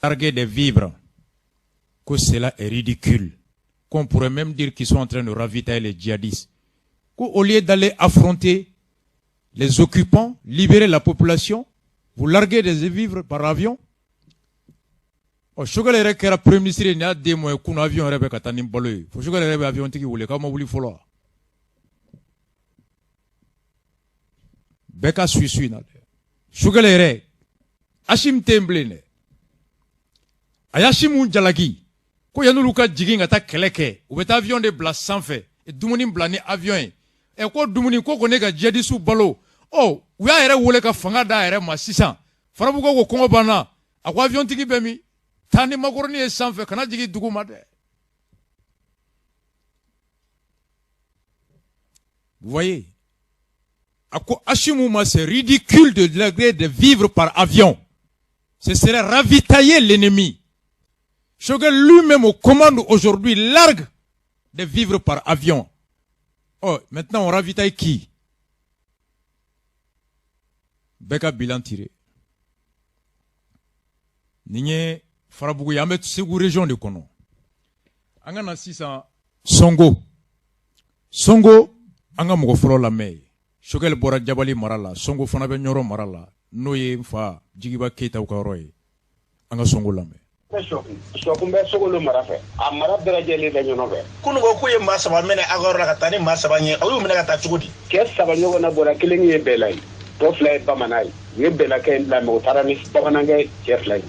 Larguer des vivres, que cela est ridicule, qu'on pourrait même dire qu'ils sont en train de ravitailler les djihadistes. Qu'au lieu d'aller affronter les occupants, libérer la population, vous larguez des vivres par avion. Ɔ, Choguel yɛrɛ kɛra premier ministre ye nin y'a den mɔ ye kunun, avion yɛrɛ bɛ ka taa ni balo ye fo Choguel yɛrɛ bɛ avion tigi wele k'aw ma wuli fɔlɔ wa? Bɛɛ ka suit su in na dɛ. Choguel yɛrɛ, Assimi tɛ yen bilen dɛ. A y'Assimi jalaki ko yan'olu ka jigin ka taa kɛlɛ kɛ, u bɛ taa avion de bila sanfɛ, dumuni bila ni avion ye. Ɛ, ko dumuni ko kɔni ka djihadistes balo. Ɔ, u y'a yɛrɛ wele ka fanga d'a yɛrɛ ma sisan. Farabugu ko kɔngɔ banna. A ko avion tigi bɛ min? Taa ni makɔrɔni ye sanfɛ, kana jigin dugu ma dɛ. Vous voyez, a ko Assimi ma, c'est ridicule de larguer des vivres par avion. Ce serait ravitailler l'ennemi. Choguel lui-même aux commandes aujourd'hui largue des vivres par avion. Oh, maintenant on ravitaille qui? Bɛɛ ka bilan tiré. Nin ye Farabugu ye, an bɛ Segu région de kɔnɔ. An ka na sisan Sɔngo. Sɔngo, an ka mɔgɔ fɔlɔ lamɛn ye. Choguel bɔra Jabali mara la, Sɔngo fana bɛ Ɲɔrɔ mara la, n'o ye n fa Jigiba Keyitaw ka yɔrɔ ye. An ka Sɔngo lamɛn. Sɔkun bɛ Sogolo mara fɛ, a mara bɛɛ lajɛlen bɛ ɲɔgɔn fɛ. Kunun ko k'u ye maa saba minɛ a ka yɔrɔ la ka taa ni maa saba ye, aw y'u minɛ ka taa cogo di? Cɛ saba ɲɔgɔn na bɔra, kelen ye bɛɛla ye, tɔ fila ye bamanan ye. U ye bɛɛlakɛ in bila mɛ u taara ni bamanankɛ cɛ fila ye.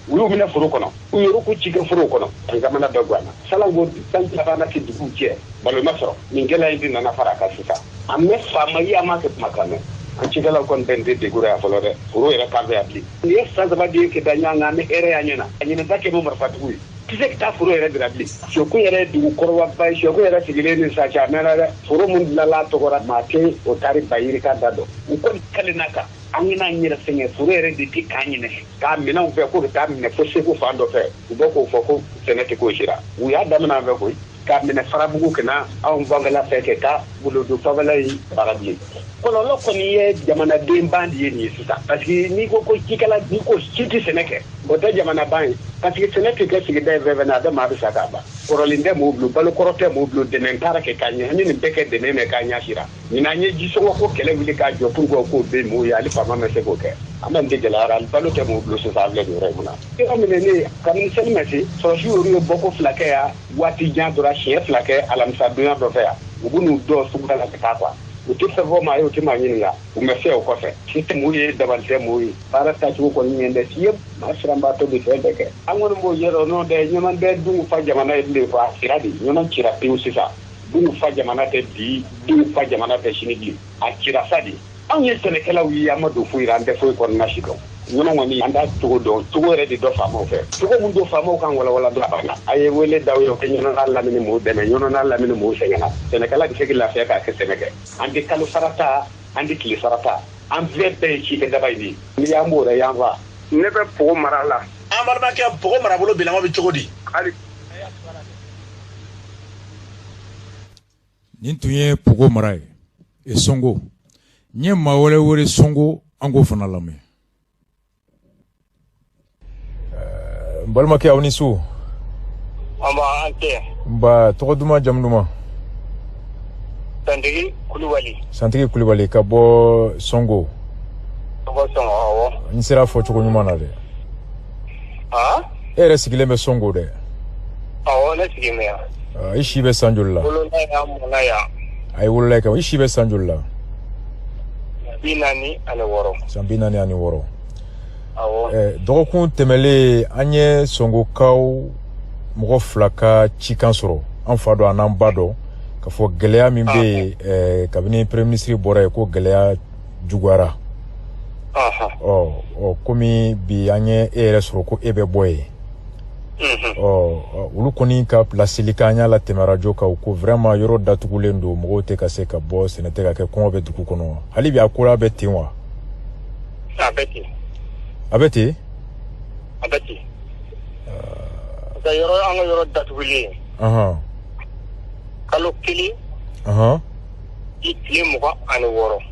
U y'u minɛ foro kɔnɔ, u yɛrɛ k'u ci kɛ foro kɔnɔ, an jamana bɛɛ ganna. Salanko san caman kɛ dugu jɛ, balo ma sɔrɔ. Nin gɛlɛya in de nana fara a kan sisan. An bɛ faama ye, an m'a kɛ kumakan mɛn. An cikɛlaw kɔni tɛ nin tɛ degun yan fɔlɔ dɛ, foro yɛrɛ kan fɛ yan bilen. Nin ye san saba den kɛ da ɲɔgɔn kan, an bɛ hɛrɛ y'an ɲɛna. A ɲinɛ ta kɛ bɛ marifatigiw ye. Tɛ se ka taa foro yɛrɛ dira bilen. Sɔkun yɛrɛ ye dugu kɔrɔbaba ye, Sɔkun yɛrɛ sigilen ni sa cɛ a mɛnna dɛ. Foro min dilanla a tɔgɔ la, maa tɛ o taari ba yirika da dɔn. U kɔni kalenna kan. An kana an yɛrɛ sɛgɛn, foro yɛrɛ de tɛ k'an ɲinɛ. K'a minɛ u fɛ ko ka taa minɛ fo Segu fan dɔ fɛ, u bɛ k'o fɔ ko sɛnɛ tɛ k'o sira. U y'a daminɛ an fɛ koyi. K'a minɛ Farabugu ka na anw fanfɛla fɛ kɛ taa Wolodo fanfɛla in baara bilen. Kɔlɔlɔ kɔni ye jamanaden ban de ye nin ye sisan. Parce que n'i ko ko cikɛla, n'i ko ci tɛ sɛnɛ kɛ, o tɛ jamana ban ye. Parce que sɛnɛ tɛ kɛ sigida ye fɛn fɛn na, a bɛ maa bɛ sa k'a ban. Kɔrɔlen tɛ mɔgɔw bolo, balo kɔrɔ tɛ mɔgɔw bolo, dɛmɛ taara kɛ k'a ɲɛ. An ye nin bɛɛ kɛ dɛmɛ mɛn k'a ɲɛ sira. Ɲinan an ye jisɔngɔ ko kɛlɛ wuli k'a jɔ pour que k'o bɛ mɔgɔw ye, hali faama ma se k'o kɛ. An bɛ nin de gɛlɛyara, hali balo tɛ mɔgɔw bolo sisan, an filɛ nin yɔrɔ in mun na. Yɔrɔ minɛ ne kabini seli ma se, sɔrɔsiw yɛrɛ ye bɔko fila kɛ yan, waati jan dɔrɔn siɲɛ fila kɛ alamisa donya dɔ fɛ yan. U bɛ n'u dɔ sugu la ka taa quoi. U tɛ fɛn fɔ maa ye, u tɛ maa ɲininka, u ma se o kɔfɛ. Si tɛ mɔgɔw ye, dabali tɛ mɔgɔw ye. Baara taacogo kɔni ɲɛ tɛ fiyewu. Maa siranbaatɔ bɛ fɛn bɛɛ kɛ. An kɔni b'o ɲɛdɔn, n'o tɛ ɲɔnɔ tɛ dun fa jamana ye bilen, fo a sira de. Ɲɔnɔ cira pewu sisan. Dun fa jamana tɛ bi, dun fa jamana tɛ sini bilen. A cira sa de. Anw ye sɛnɛkɛlaw ye, an ma don foyi la, an tɛ foyi kɔnɔna si dɔn. Ɲɔnɔ kɔni, an t'a cogo dɔn, cogo yɛrɛ de dɔn faamaw fɛ. Cogo min don faamaw kan walawala dɔn a banna. A ye wele d'aw ye, o kɛ ɲɔnɔ n'a lamini mɔgɔw dɛmɛ, ɲɔnɔ n'a lamini mɔgɔw sɛgɛnna. Sɛnɛkɛla bɛ se k'i lafiya k'a kɛ sɛnɛ kɛ. An tɛ kalo sara ta, an tɛ tile sara ta. An bɛɛ bɛɛ ye cikɛdaba in de ye. N'i y'an b'o la, y'an fa. Ne bɛ Pogo mara la. An balimakɛ, Pogo marabolo bilama bɛ cogo di? Hali Nin tun ye Pogo mara ye e Sɔngo. N ye maa wɛrɛ wele Sɔngo, an k'o fana lamɛn. N balimakɛ, aw ni su. Nba, an tɛ. Nba, tɔgɔ duman, jamu duman? Santigi Kulubali. Santigi Kulubali ka bɔ Sɔngo. Ka bɔ Sɔngo, awɔ. N sera fɔ cogo ɲuman na dɛ. Han? E yɛrɛ sigilen bɛ Sɔngo dɛ. Awɔ, ne sigilen bɛ yan. I si bɛ san joli la? Wolola yan, mɔna yan. A ye wolola kɛ. I si bɛ san joli la? 46. San 46. Awɔ. Dɔgɔkun tɛmɛlen, an ye Sɔngokaw mɔgɔ fila ka cikan sɔrɔ, an fa dɔ an'an ba dɔ, k'a fɔ gɛlɛya min bɛ yen kabini premier ministre bɔra yen, ko gɛlɛya juguyara. Ɔ ɔ komi bi an ye e yɛrɛ sɔrɔ ko e bɛ bɔ yen. Ɔ, olu kɔni ka laselikan an y'a latɛmɛ arajo kan, ko vraiment yɔrɔ datugulen don, mɔgɔw tɛ ka se ka bɔ, sɛnɛ tɛ ka kɛ, kɔngɔ bɛ dugu kɔnɔ. Hali bi a ko bɛ ten wa? A bɛ ten. A bɛ ten? A bɛ ten. Ka yɔrɔ, an ka yɔrɔ datugulen. Kalo kelen. I tile 26.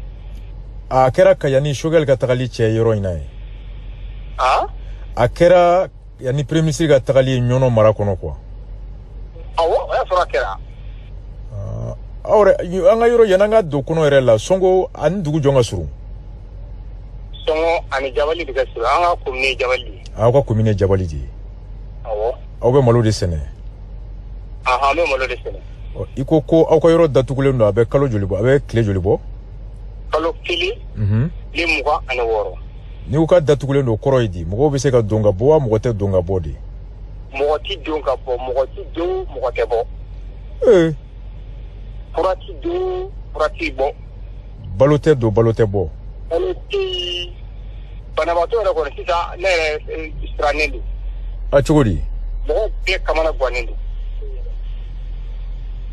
A kɛra ka yanni Choguel ka tagali cɛ yɔrɔ in na ye. A kɛra Yanni premier ministre ka tagali ye Ɲɔnɔ mara kɔnɔ quoi. Awɔ, o y'a sɔrɔ a kɛra. Aw yɛrɛ, an ka yɔrɔ yan'an ka don kɔnɔ yɛrɛ la, Sɔngo ani dugu jɔn ka surun? Sɔngo ani Jabali de ka surun. An ka commune ye Jabali de ye. Aw ka commune ye Jabali de ye. Awɔ. Aw bɛ malo de sɛnɛ? Ahan, an bɛ malo de sɛnɛ. I ko ko aw ka yɔrɔ datugulen don, a bɛ kalo joli bɔ, a bɛ tile joli bɔ? Kalo 1. Tile 26. N'i ko k'a datugulen don, kɔrɔ ye di? Mɔgɔw bɛ se ka don ka bɔ wa mɔgɔ tɛ don ka bɔ de? Mɔgɔ ti don ka bɔ, mɔgɔ ti don, mɔgɔ tɛ bɔ. Fura ti don, fura ti bɔ. Balo tɛ don, balo tɛ bɔ. Balo tɛ yen. Banabaatɔ yɛrɛ kɔni sisan, ne yɛrɛ sirannen don. A cogo di? Mɔgɔw bɛɛ kamana gannen don.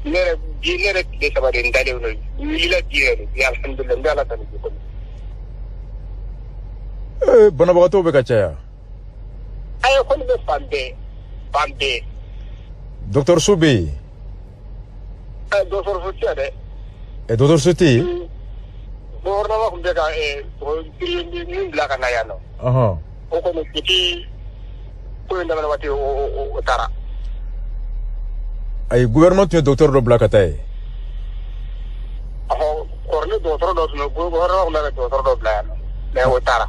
Ne yɛrɛ bi, ne yɛrɛ tile 3 de n dalen don. N wulila bi yɛrɛ de bi, alihamudulila, n bɛ Ala tanu bi kɔni. Banabagatɔw bɛ ka caya. Ayi, kɔni bɛ fan bɛɛ, fan bɛɛ. Dɔgɔtɔrɔso bɛ yen? Dɔgɔtɔrɔso tɛ dɛ. Dɔgɔtɔrɔso tɛ yen? Gouvernement tun bɛ ka min bila ka na yan nɔ. O kɔni depuis ko in daminɛ waati o taara. Ayi, gouvernement tun ye docteur dɔ bila ka taa yen. Ɔhɔ, kɔrɔlen dɔgɔtɔrɔ dɔ tun bɛ, gouvernement tun bɛ ka dɔgɔtɔrɔ dɔ bila yan nɔ, mais o taara.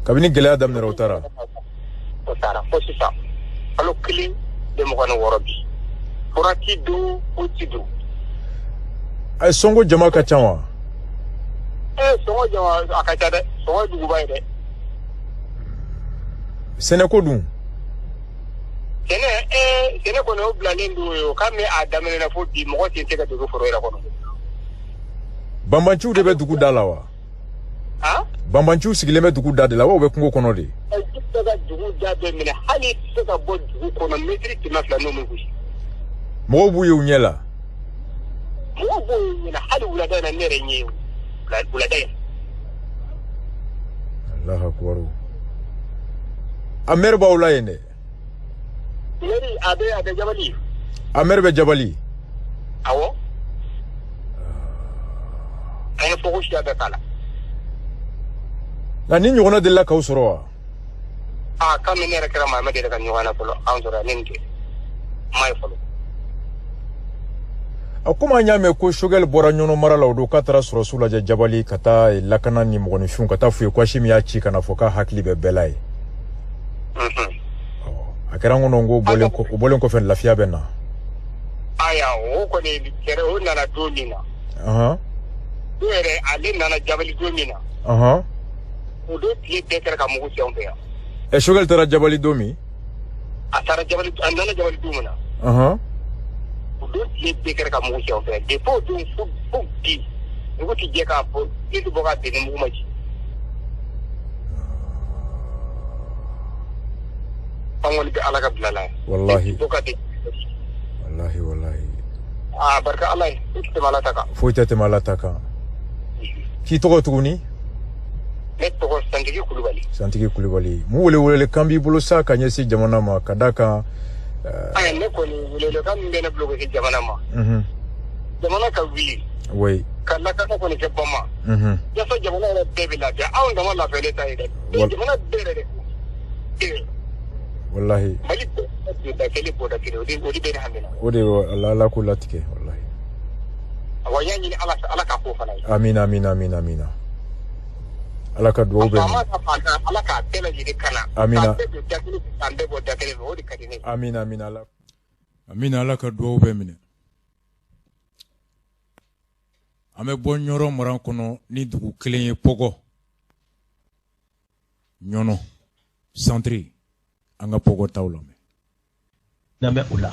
Kabini gɛlɛya daminɛra o taara. O taara fo sisan kalo 1 de 26 bi. Fura ti don, foyi ti don. Ayi, Sɔngo jama ka ca wa? Sɔngo jama a ka ca dɛ. Sɔngo ye duguba ye dɛ. Sɛnɛko dun? Sɛnɛ kɔni o bilalen don o ka mɛn a daminɛna fo bi mɔgɔ sen tɛ ka don foro yɛrɛ kɔnɔ. Banbanciw de bɛ dugu da la wa? Banbanciw sigilen bɛ dugu da de la wa u bɛ kungo kɔnɔ de? I tɛ se ka dugu da bɛɛ minɛ, hali i tɛ se ka bɔ dugu kɔnɔ mɛtiri 200 n'o ma gosi. Mɔgɔw b'u ye u ɲɛ la? Mɔgɔw b'u ye u ɲɛ la, hali wulada in na ne yɛrɛ ɲɛ ye wulada in. Alahu akubaru. A maire b'aw la yen dɛ? Maire a bɛ Jabali. A maire bɛ Jabali? Awɔ. An ye fogo siya bɛɛ k'a la. Nka ni ɲɔgɔnna delila k'aw sɔrɔ wa? Aa, kami ne yɛrɛ kɛra maa ma deli ka ɲɔgɔn na fɔlɔ, anw sɔrɔ ne nin kɛ. Ma ye fɔlɔ. A komi an y'a mɛn ko Choguel bɔra Ɲɔnɔ mara la o don k'a taara sɔrɔsiw lajɛ Jabali ka taa lakana ni mɔgɔninfinw ka taa f'u ye ko Asimi y'a ci ka na fɔ k'a hakili bɛ bɛɛ la ye. A kɛra n kɔnɔ ko o bɔlen kɔfɛ lafiya bɛ na. Aya, o kɔni kɛra, o nana don min na. O yɛrɛ ale nana Jabali don min na. O don tile bɛɛ kɛra ka mugu ci anw fɛ yan. Choguel taara Jabali don min? A taara Jabali, a nana Jabali don min na. O don tile bɛɛ kɛra ka mugu ci anw fɛ yan. Depuis o don fo bi, dugu ti jɛ k'a bɔ, tile ti bɔ k'a bin ni mugu ma ci. An kɔni bɛ Ala ka bila la. Wallahi. Wallahi wallahi. Ah, barika Ala ye, foyi tɛ tɛmɛ Ala ta kan. Foyi tɛ tɛmɛ Ala ta kan. K'i tɔgɔ tuguni? Ne tɔgɔ Santigi Kulubali. Santigi Kulubali. Mun welewele kan b'i bolo sa ka ɲɛsin jamana ma ka d'a kan? Ayi, ne kɔni welewelekan min bɛ ne bolo ka se jamana ma. Jamana ka wuli. Oui. Ka lakana kɔni kɛ bama. Yasa jamana yɛrɛ bɛɛ bɛ lafiya. Anw dama lafiyalen ta ye dɛ. Jamana bɛɛ yɛrɛ de. Wallahi. Mali bɛɛ da kelen bɔda kelen, o de bɛ ne hami na. O de Ala k'o latigɛ wallahi. Awɔ, n y'a ɲini Ala fɛ, Ala k'a k'o fana ye. Amina amina amina amina. Ala ka duwawu bɛɛ minɛ. Ala k'a bɛɛ lajɛlen kana. Amina. K'an bɛɛ don da kelen fɛ, k'an bɛɛ bɔ da kelen fɛ, o de ka di ne ye. Amina amina Ala. Amina Ala ka duwawu bɛɛ minɛ. An bɛ bɔ Ɲɔrɔ mara kɔnɔ ni dugu kelen ye, Pɔgɔ. Ɲɔnɔ centre, an ka Pɔgɔ taw lamɛn. N'an bɛ o la.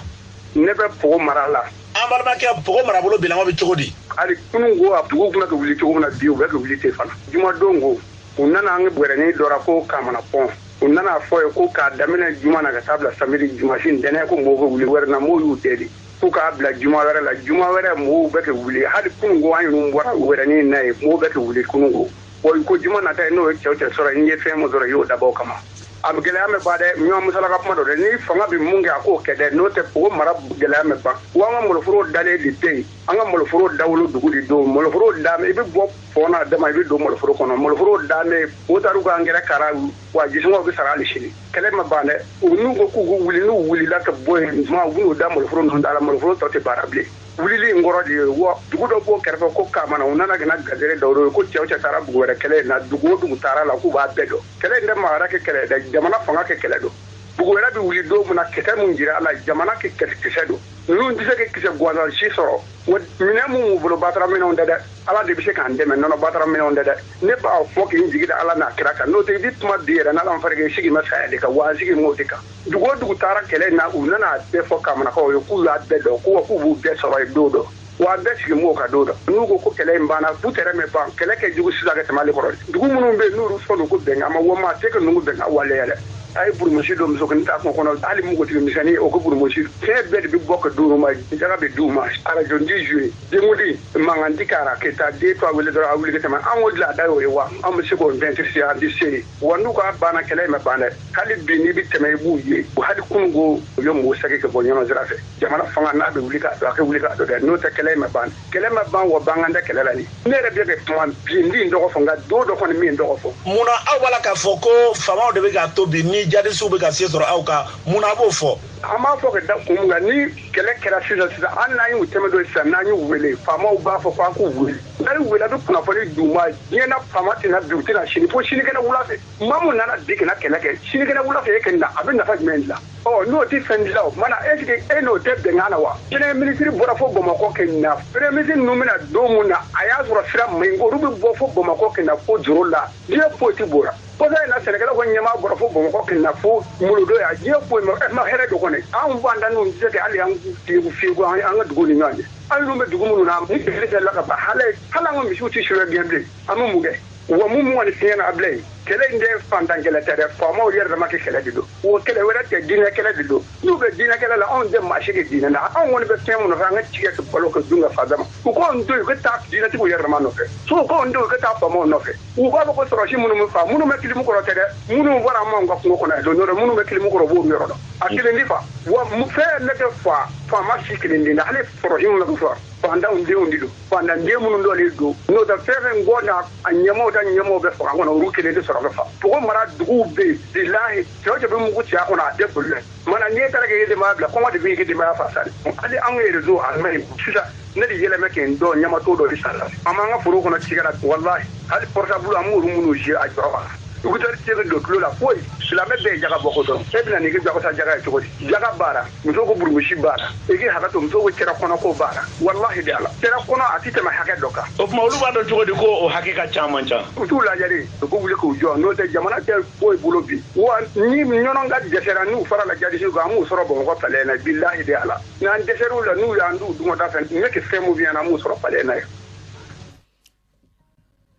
Ne bɛ Pogo mara la. An balimakɛ, Pogo marabolo bilama bɛ cogo di? Hali kunun ko a dugu tun bɛ ka wuli cogo min na bi, u bɛ ka wuli ten fana. Jumadon ko u nana an gɛrɛnin dɔ la ko Kamana pɔn. U nana fɔ ye ko k'a daminɛ juma na ka taa bila samedi jumasi ntɛnɛn ko mɔgɔw bɛ wuli wɛrɛ na, mɔgɔw y'u deli k'u k'a bila juma wɛrɛ la. Juma wɛrɛ mɔgɔw bɛ ka wuli. Hali kunun ko an yɛrɛ bɔra wɛrɛnin na ye, mɔgɔw bɛ ka wuli kunun ko. Wa ko juma nata ye, n'o ye cɛw cɛ sɔrɔ, n'i ye fɛn min sɔrɔ i y'o dabɔ o kama. A bɛ gɛlɛya mɛn ban dɛ, ɲɔgɔn musalaka kuma dɔ dɛ, ni fanga bɛ mun kɛ a k'o kɛ dɛ, n'o tɛ o mara gɛlɛya mɛn ban. Wa an ka maloforo dalen de tɛ yen, an ka maloforo dawolo dugu de don, maloforo da i bɛ bɔ pɔn na dama i bɛ don maloforo kɔnɔ, maloforo da o taar'u ka angɛrɛ kara wa jisɔngɔw bɛ sara hali sini. Kɛlɛ ma ban dɛ, u n'u ko k'u wuli, n'u wulila ka bɔ yen tuma u bɛn'u da maloforo ninnu da la, maloforo tɔ tɛ baara bilen. Wulili in kɔrɔ de ye wa dugu dɔ b'o kɛrɛfɛ ko Kamana, u nana ka na gazere dɔw ye ko cɛw cɛ taara bugu wɛrɛ kɛlɛ in na, dugu o dugu taara la k'u b'a bɛɛ dɔn. Kɛlɛ in tɛ maa wɛrɛ kɛ kɛlɛ dɛ, jamana fanga kɛ kɛlɛ don. Bugu wɛrɛ bɛ wuli don min na kisɛ mun jira a la, jamana kɛ kisɛ don. Ninnu tɛ se ka kisɛ gansan si sɔrɔ. Wa minɛn mun b'u bolo batara minɛnw tɛ dɛ, Ala de bɛ se k'an dɛmɛ, nɔnɔ batara minɛnw tɛ dɛ. Ne b'a fɔ k'i jigi da Ala n'a kira kan, n'o tɛ i bɛ kuma bi yɛrɛ n'Ala ma far'i kan i sigi ma saya de kan, wa an sigi m'o de kan. Dugu o dugu taara kɛlɛ in na, u nana a bɛɛ fɔ Kamanakaw ye k'u y'a bɛɛ dɔn, k'u b'u bɛɛ sɔrɔ yen don dɔ. Wa an bɛɛ sigi m'o kan don dɔ. N'u ko ko kɛlɛ in banna, k'u tɛrɛ mɛn ban, kɛlɛ kɛ jugu sisan ka tɛmɛ ale kɔrɔ. Dugu minnu bɛ yen n'olu sɔnn'u ko bɛnkan ma, wa maa tɛ ka ninnu bɛnkan waleya dɛ. A ye burumusi don muso ta kun kɔnɔ, hali npogotigi misɛnnin o ko burumusi. Fɛn bɛɛ de bɛ bɔ ka d'u ma, jaga bɛ d'u ma, arajo di jouer, denkuli mankan ti k'a ra, ka taa den to a wele dɔrɔn a wuli ka tɛmɛ. An ko laada y'o ye wa, an bɛ se k'o 26 an tɛ se yen. Wa n'u ka banna kɛlɛ in ma ban dɛ, hali bi n'i bɛ tɛmɛ i b'u ye. Hali kunun ko u ye mɔgɔ sɛgɛ ka bɔ ɲɔnɔ sira fɛ. Jamana fanga n'a bɛ wuli k'a dɔn, a kɛ wuli k'a dɔn dɛ, n'o tɛ kɛlɛ in ma ban. Kɛlɛ ma ban wa bankan tɛ kɛlɛ la nin. Ne yɛrɛ bɛ ka kuma bi n tɔgɔ fɔ, nka don dɔ kɔni min tɔgɔ fɔ. Munna aw b'a la k'a fɔ ko faamaw de bɛ k'a to bi ni jadisiw bɛ ka se sɔrɔ aw kan, munna a b'o fɔ? An b'a fɔ ka da kun min kan, ni kɛlɛ kɛra sisan sisan, hali n'an y'u tɛmɛ don sisan, n'an y'u wele, faamaw b'a fɔ k'an k'u wele. N'an y'u wele, a bɛ kunnafoni d'u ma, diɲɛ na faama tɛna bi, u tɛna sini, fo sinikɛnɛ wula fɛ. Maa mun nana bi kana kɛlɛ kɛ, sinikɛnɛ wula fɛ e ka na, a bɛ nafa jumɛn dilan? Ɔ n'o tɛ fɛn dilan o tuma na, est ce que e n'o tɛ bɛnkan na wa? Premier ministre bɔra fo Bamakɔ ka na, premier ministre ninnu bɛna don mun na, a y'a sɔrɔ sira man ɲi, olu bɛ bɔ fo Bamakɔ ka na fo Zoro la, diɲɛ foyi tɛ bɔra. Kɔsa in na sɛnɛkɛlaw ka ɲɛmaa bɔra fo Bamakɔ ka na fo Molodo yan, diɲɛ foyi ma hɛrɛ don kɔni. Anw b'an da n'u tɛ se ka hali an fiyewu fiyewu an ka dugu ni ɲɔgɔn cɛ. Hali n'u bɛ dugu minnu na, ni kɛlɛ kɛla ka ban, hali an ka misiw tɛ suyɛ gɛn bilen, an bɛ mun kɛ? Wa mun kɔni fiɲɛ na a bila yen, kɛlɛ in tɛ fantan kɛlɛ tɛ dɛ, faamaw yɛrɛ dama kɛ kɛlɛ de don. O kɛlɛ wɛrɛ tɛ, diinɛ kɛlɛ de don. N'u bɛ diinɛ kɛlɛ la, anw tɛ maa si kɛ diinɛ la, anw kɔni bɛ fɛn min nɔfɛ, an ka cikɛ ka balo ka dun ka fa dama. U k'anw to yen, u ka taa diinɛtigiw yɛrɛ dama nɔfɛ. So u k'anw to yen, u ka taa faamaw nɔfɛ. U b'a fɔ ko sɔrɔsi minnu bɛ fa, minnu bɛ kilimu kɔrɔ tɛ dɛ, minnu bɔra an ka kungo kɔnɔ yan don dɔ, minnu bɛ kilimu kɔrɔ u b'olu yɔrɔ dɔn. A kelen di fa, wa fɛn bɛ kɛ fa, faama si kelen den na, hali sɔrɔsi minnu bɛ fa, fantanw denw de don, fantanden minnu dɔ de don. N'o tɛ fɛn fɛn gɔ n'a a ɲɛmaaw ta ɲɛmaaw bɛ fanga kɔnɔ, olu kelen tɛ sɔrɔ ka fa. Pogo mara duguw bɛ yen, bilahi, cɛ o cɛ bɛ mugu ci a kɔnɔ, a tɛ boli dɛ. Mana n'i taara k'i denbaya bila, kɔngɔ de b'i ka denbaya fa sa de. Hali an ka réseau a man ɲi sisan, ne de yɛlɛmɛ kɛ n dɔn ɲamato dɔ de sara. An b'an ka foro kɔnɔ cikɛ la, walahi, hali portable an b'olu minnu jouer a jɔrɔ kan. Écouteur tɛ se ka don tulo la foyi, silamɛ bɛɛ ye jaga bɔ ko dɔrɔn. E bɛna n'i ka jagosa jaga ye cogo di? Jaga baara, muso ko burumusi baara, i k'i hakɛ to, muso ko cɛra kɔnɔ ko baara, walahi de Ala. Cɛra kɔnɔ a tɛ tɛmɛ hakɛ dɔ kan. O tuma olu b'a dɔn cogo di ko o hakɛ ka ca man ca? U t'u lajɛ de, u k'u wuli k'u jɔ, n'o tɛ jamana tɛ foyi bolo bi. Wa ni ɲɔnɔ ka dɛsɛra n'u fara la jadisiw kan, an b'u sɔrɔ Bamakɔ palais na, bilahi de Ala. N'an dɛsɛr'u la, n'u y'an d'u dungɔda fɛ, ne tɛ fɛn mun f'i ɲɛna, an b'u sɔrɔ palais na yen.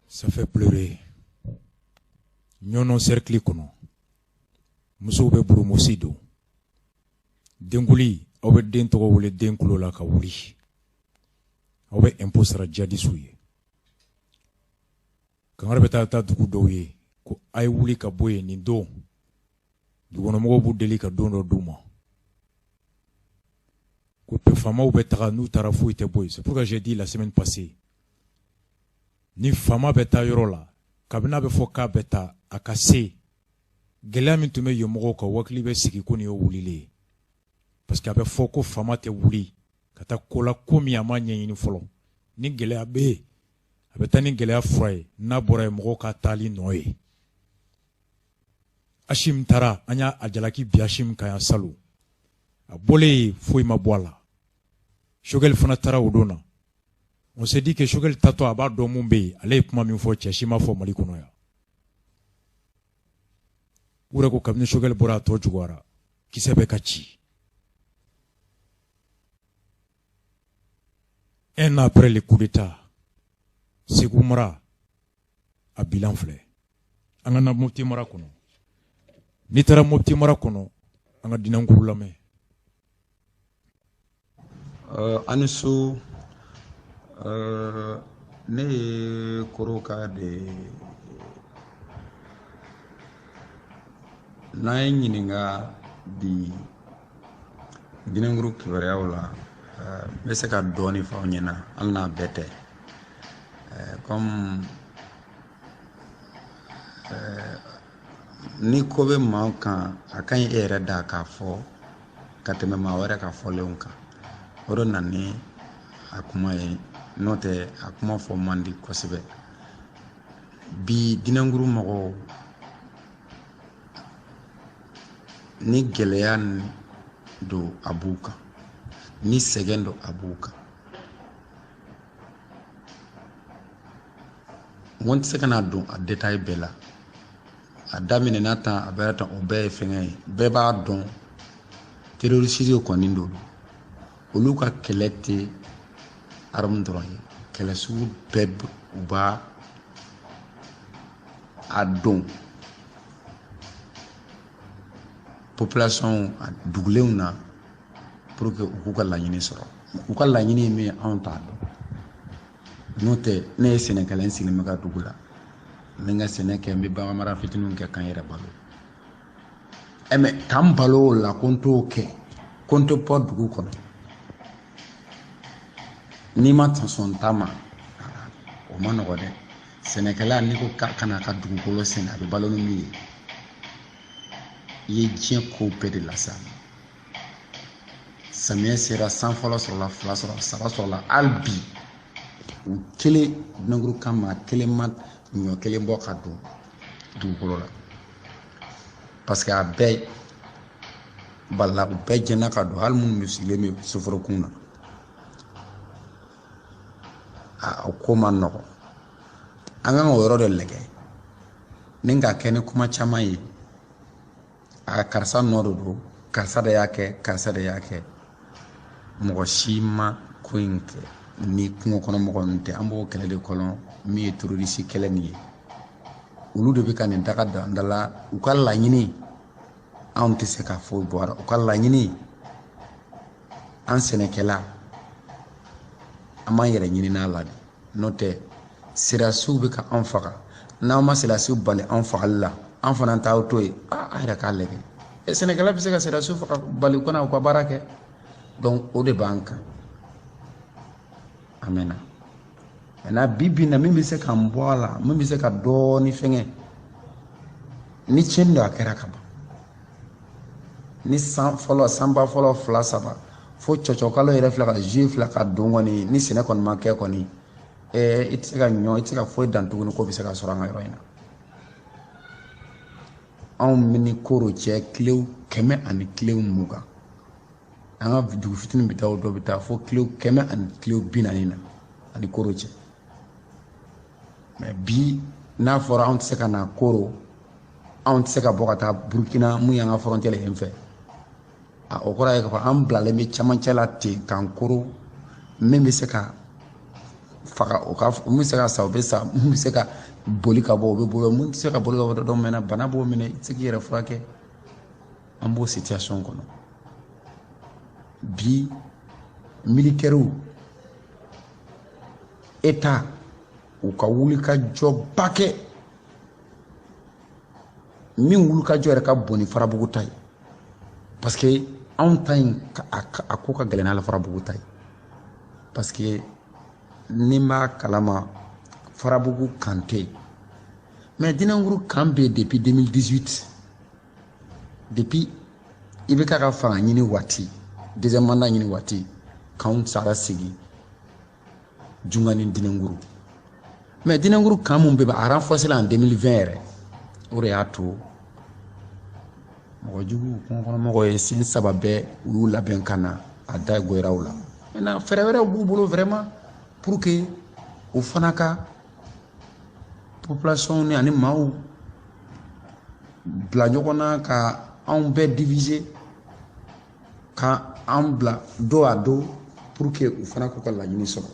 Ça fait pleurer. Ɲɔnɔ cercle kɔnɔ, musow bɛ burumusi don. Denkuli, aw bɛ den tɔgɔ wele den kulo la ka wuli. Aw bɛ impôt sara jadisiw ye. Kangari bɛ taa dugu dɔw ye ko a ye wuli ka bɔ yen nin don. Dugukɔnɔmɔgɔw b'u deli ka don dɔ d'u ma. Ko faamaw bɛ taga, n'u taara foyi tɛ bɔ yen. C'est pourquoi j'ai dit la semaine passée, ni faama bɛ taa yɔrɔ la, kabini a bɛ fɔ k'a bɛ taa, a ka se gɛlɛya min tun bɛ yen mɔgɔw kan, wakili bɛ sigi ko nin ye wulilen ye. Parce que a bɛ fɔ ko faama tɛ wuli ka taa ko la ko min a ma ɲɛɲini fɔlɔ. Ni gɛlɛya bɛ yen, a bɛ taa ni gɛlɛya fura ye, n'a bɔra yen mɔgɔw ka taali nɔ ye. Assimi taara, an y'a jalaki bi Assimi kan yan salon. A bɔlen yen foyi ma bɔ a la. Choguel fana taara o don na. On s'est dit que Choguel tatɔ a b'a dɔn mun bɛ yen, ale ye kuma min fɔ cɛ si ma fɔ Mali kɔnɔ yan. U yɛrɛ ko kabini Choguel bɔra a tɔ juguyara, kisɛ bɛ ka ci. Un an après le coup d'état, Segu mara a bilan filɛ. An ka na Mopti mara kɔnɔ. N'i taara Mopti mara kɔnɔ, an ka Dinankuru lamɛn. Ani su, ne ye Koroka de ye. N'an ye ɲininka bi Dinɛnkuru kibaruyaw la, n bɛ se ka dɔɔni fɔ aw ɲɛna, hali n'a bɛɛ tɛ. Comme ni ko bɛ maa kan, a ka ɲi e yɛrɛ da k'a fɔ ka tɛmɛ maa wɛrɛ ka fɔlenw kan. O de nana ni a kuma ye, n'o tɛ a kuma fɔ man di kosɛbɛ. Bi Dinɛnkuru mɔgɔw ni gɛlɛya don a b'u kan, ni sɛgɛn don a b'u kan. N ko n tɛ se ka na don a détail bɛɛ la. A daminɛna tan, a bɛɛ tan, o bɛɛ ye fɛngɛ ye. Bɛɛ b'a dɔn terroriste kɔni don. Olu ka kɛlɛ tɛ arme dɔrɔn ye, kɛlɛ sugu bɛɛ u b'a a don population dugulenw na pour que u k'u ka laɲini sɔrɔ. U ka laɲini ye min ye, anw t'a dɔn. N'o tɛ, ne ye sɛnɛkɛla ye, n sigilen bɛ ka dugu la, n bɛ n ka sɛnɛ kɛ, n bɛ bagan mara fitininw kɛ k'an yɛrɛ balo. Mais k'an balo o la, ko n t'o kɛ, ko n tɛ bɔ dugu kɔnɔ, n'i ma sɔn ta ma, o ma nɔgɔ dɛ. Sɛnɛkɛla n'i ko k'a kana ka dugukolo sɛnɛ, a bɛ balo ni min ye, i ye diɲɛ ko bɛɛ de lase a ma. Samiyɛ sera, san fɔlɔ sɔrɔla, fila sɔrɔla, saba sɔrɔla, hali bi u kelen Dinɛnkuru kan ma kelen ma ɲɔ kelen bɔ ka don dugukolo la, parce que a bɛɛ balila, u bɛɛ jɛnna ka don, hali minnu bɛ sigilen bɛ soforokun na. A ko man nɔgɔ. An kan k'o yɔrɔ de lajɛ ni k'a kɛ ni kuma caman ye. A karisa nɔ de don, karisa de y'a kɛ, karisa de y'a kɛ. Mɔgɔ si ma ko in kɛ ni kungo kɔnɔ mɔgɔ ninnu tɛ. An b'o kɛlɛ de kɔnɔ min ye terroriste kɛlɛ nin ye. Olu de bɛ ka nin daga don an da la. U ka laɲini, anw tɛ se ka foyi bɔ a la. U ka laɲini, an sɛnɛkɛla, an b'an yɛrɛ ɲini n'a la de. N'o tɛ, sirasiw bɛ ka anw faga. N'aw ma sirasiw bali anw fagali la, an fana t'aw to yen. A yɛrɛ k'a lajɛ. Sɛnɛkɛla bɛ se ka sirasiw faga bali u kana u ka baara kɛ. Donc o de b'an kan. A mɛnna. Maintenant bi bi in na, min bɛ se k'an bɔ a la, min bɛ se ka dɔɔni fɛngɛ, ni tiɲɛni don a kɛra ka ban. Ni san fɔlɔ, sanba fɔlɔ, fila, saba, fo cɔcɔkalo yɛrɛ filɛ ka juillet filɛ ka don kɔni, ni sɛnɛ kɔni ma kɛ kɔni, i tɛ se ka ɲɔ, i tɛ se ka foyi dan tuguni ko bɛ se ka sɔrɔ an ka yɔrɔ in na. Anw ni koro cɛ kilo 100 ani kilo 20. An ka dugu fitinin bɛ taa o dɔ bɛ taa fo kilo 100 ani kilo 40 na ani koro cɛ. Mais bi n'a fɔra anw tɛ se ka na koro, anw tɛ se ka bɔ ka taa Burukina mun y'an ka frontière yen fɛ. O kɔrɔ ye k'a fɔ an bilalen bɛ camancɛ la ten k'an koro, min bɛ se ka faga o ka, min bɛ se ka sa o bɛ sa, min bɛ se ka boli ka bɔ o bɛ boli, min tɛ se ka boli ka bɔ dɔn mɛnna bana b'o minɛ, i tɛ se k'i yɛrɛ furakɛ. An b'o situation kɔnɔ. Bi militaires, État, u ka wulikajɔba kɛ, min wulikajɔ yɛrɛ ka bon ni Farabugu ta ye, parce que anw ta in a ko ka gɛlɛn n'ale Farabugu ta ye, parce que ni n b'a kalama Farabugu kan tɛ yen, mais Dinɛnkuru kan bɛ yen depuis 2018, depuis i bɛ ka fanga ɲini waati, deuxième mandat ɲini waati, k'anw sara sigi Junga ni Dinɛnkuru. Mais Dinɛnkuru kan mun bɛ yen, a renforcé la en 2020 yɛrɛ, o de y'a to mɔgɔ jugu kungo kɔnɔ mɔgɔw ye sen saba bɛɛ u y'u labɛn ka na a da goyara u la. Maintenant fɛɛrɛ wɛrɛw b'u bolo vraiment pour que u fana ka population ni ani maaw bila ɲɔgɔn na ka anw bɛɛ diviser, ka an bila dos à dos pour que u fana k'u ka laɲini sɔrɔ.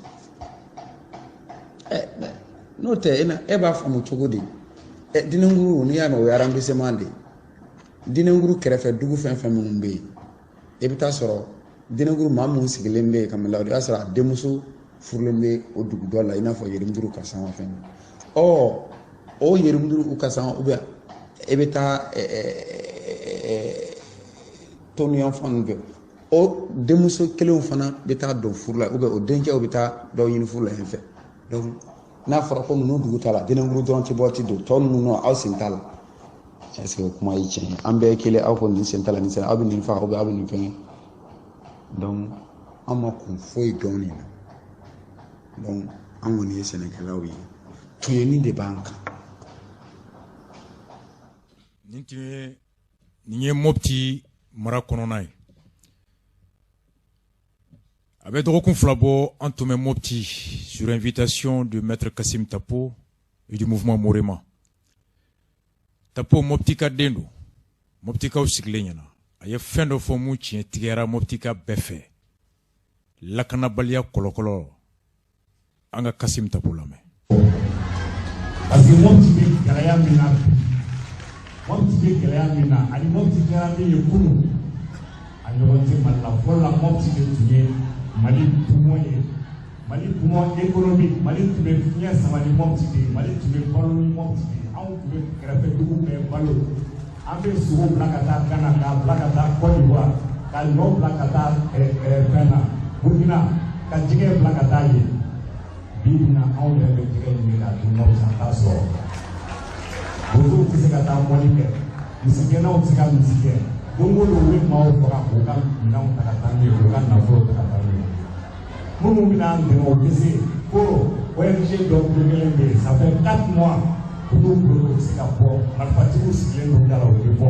N'o tɛ, e b'a faamu cogo di? Dinɛnkuru n'i y'a mɛn o ye arrondissement de ye. Dinɛnkuru kɛrɛfɛ dugu fɛn fɛn minnu bɛ yen, i bɛ taa sɔrɔ Dinɛnkuru maa minnu sigilen bɛ yen ka o y'a sɔrɔ a denmuso furulen bɛ o dugu dɔ la, i n'a fɔ Yerimuduru Kasan fɛn. O Yerimuduru Kasan, ou bien e bɛ taa Tonu yanfan ninnu fɛ, o denmuso kelenw fana bɛ taa don furu la, ou bien o denkɛw bɛ taa dɔw ɲini furu la yen fɛ. Donc n'a fɔra ko ninnu dugu t'a la, Denenburu dɔrɔn tɛ bɔ, ti don tɔ ninnu, aw sen t'a la. Est ce que o kuma ye tiɲɛ ye? An bɛɛ ye kelen. Aw ko nin sen t'a la, nin sen, aw bɛ nin faga, ou bien aw bɛ nin fɛngɛ. Donc an ma kun foyi dɔn nin na. Donc an kɔni ye sɛnɛkɛlaw ye, tɔɲɔni de b'an kan. Nin tun ye, nin ye Mopti mara kɔnɔna ye. A bɛ dɔgɔkun 2 bɔ, an tun bɛ Mopti sur invitation de maître Kassim Tapo et du mouvement Morema. Tapo, Mopti ka den don. Moptikaw sigilen ɲɛna, a ye fɛn dɔ fɔ mun tiɲɛ tigɛra Moptika bɛɛ fɛ, lakanabaliya kɔlɔkɔlɔ. An ka Kassim Tapo lamɛn. Parce que Mopti bɛ gɛlɛya min na bi, Mopti bɛ gɛlɛya min na ani Mopti kɛra min ye kunun, a ɲɔgɔn tɛ Mali la. Fɔlɔ la, Mopti de tun ye Mali poumon ye, Mali poumon économique. Mali tun bɛ fiɲɛ sama ni Mopti de ye, Mali tun bɛ balo ni Mopti de ye. Anw tun bɛ kɛrɛfɛ dugu bɛɛ balo. An bɛ sogo bila ka taa Gana, k'a bila ka taa Côte d'Ivoire, ka ɲɔ bila ka taa fɛn na Burkina, ka jɛgɛ bila ka taa yen. Bi bi in na, anw yɛrɛ bɛ jɛgɛ ɲini k'a dun Mopti, an t'a sɔrɔ. Bozow tɛ se ka taa mɔni kɛ, misigɛnnaw tɛ se ka misi kɛ. Don o don, u bɛ maaw faga k'u ka minɛnw ta ka taa n'u ye, k'u ka nafolo ta ka taa n'u ye. Minnu bɛna an dɛmɛ, o tɛ se. Koro ONG dɔ kelen bɛ yen, ça fait 4 mois u n'u bolo, u tɛ se ka bɔ. Marifatigiw sigilen don da la, u tɛ bɔ.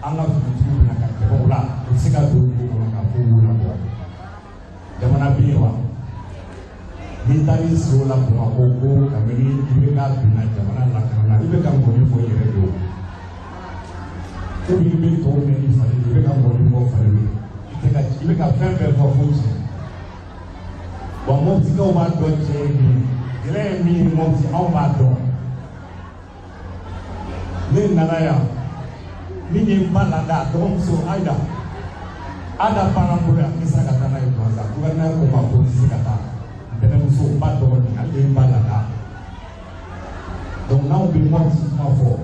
An ka finitigiw bɛna ka tɛmɛ o la, u tɛ se ka don dugu kɔnɔ k'a fɔ k'u labɔ. Jamana bɛ yen wa? N'i taar'i sigi o la Bamakɔ ko kabini i bɛ ka binna jamana lakana na, i bɛ ka ŋɔni fɔ i yɛrɛ de o. Komi i bɛ tɔw mɛn ni fali, i bɛ ka ŋɔni fɔ fali ye, i tɛ ka, i bɛ ka fɛn bɛɛ fɔ fo tiɲɛ wa. Mɔpitikaw b'a dɔn tiɲɛ ye min ye, gɛlɛya ye min ye Mɔpiti, anw b'a dɔn. Ne nana yan, min ye n ba lada, a dɔgɔmuso Ayida, Ada banna n bolo yan, n bɛ se ka taa n'a ye Douentza. Gouverneur ko n ma ko n tɛ se ka taa. Ntɛnɛnmuso, ba dɔgɔnin, ale de ye n ba lada. Donc n'anw bɛ Mɔpiti kuma fɔ,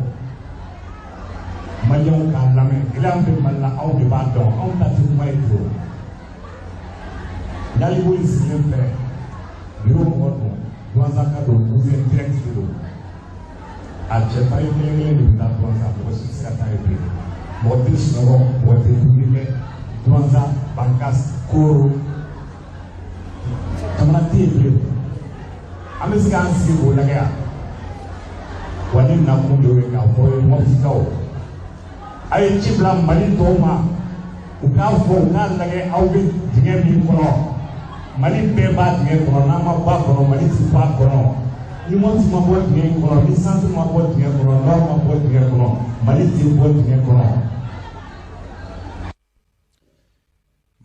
Maliyɛnw k'a lamɛn. Gɛlɛya min bɛ Mali la, anw de b'a dɔn. Anw ta tɛ kuma ye ten o. N'Alibo in sigilen filɛ, bureau mɔgɔ don, Douentza ka don, cousin direct de don. A cɛ pari kelen kelen de bɛ taa Douentza, mɔgɔ si tɛ se ka taa yen bilen. Mɔgɔ tɛ sunɔgɔ, mɔgɔ tɛ dumuni kɛ. Douentza, Bankas, Koro, jamana tɛ yen bilen. An bɛ se k'an sigi k'o lajɛ yan wa? Ne nakun de ye k'a fɔ ye, Mɔpitikaw, a ye ci bila Mali tɔw ma, u k'a fɔ, u k'a lajɛ aw bɛ dingɛ min kɔnɔ. Mali bɛɛ b'a dingɛ kɔnɔ. N'an ma bɔ a kɔnɔ, Mali ti bɔ a kɔnɔ. Ni Mɔpiti ma bɔ dingɛ in kɔnɔ, ni Centre ma bɔ dingɛ kɔnɔ, Nord ma bɔ dingɛ kɔnɔ, Mali ti bɔ dingɛ kɔnɔ.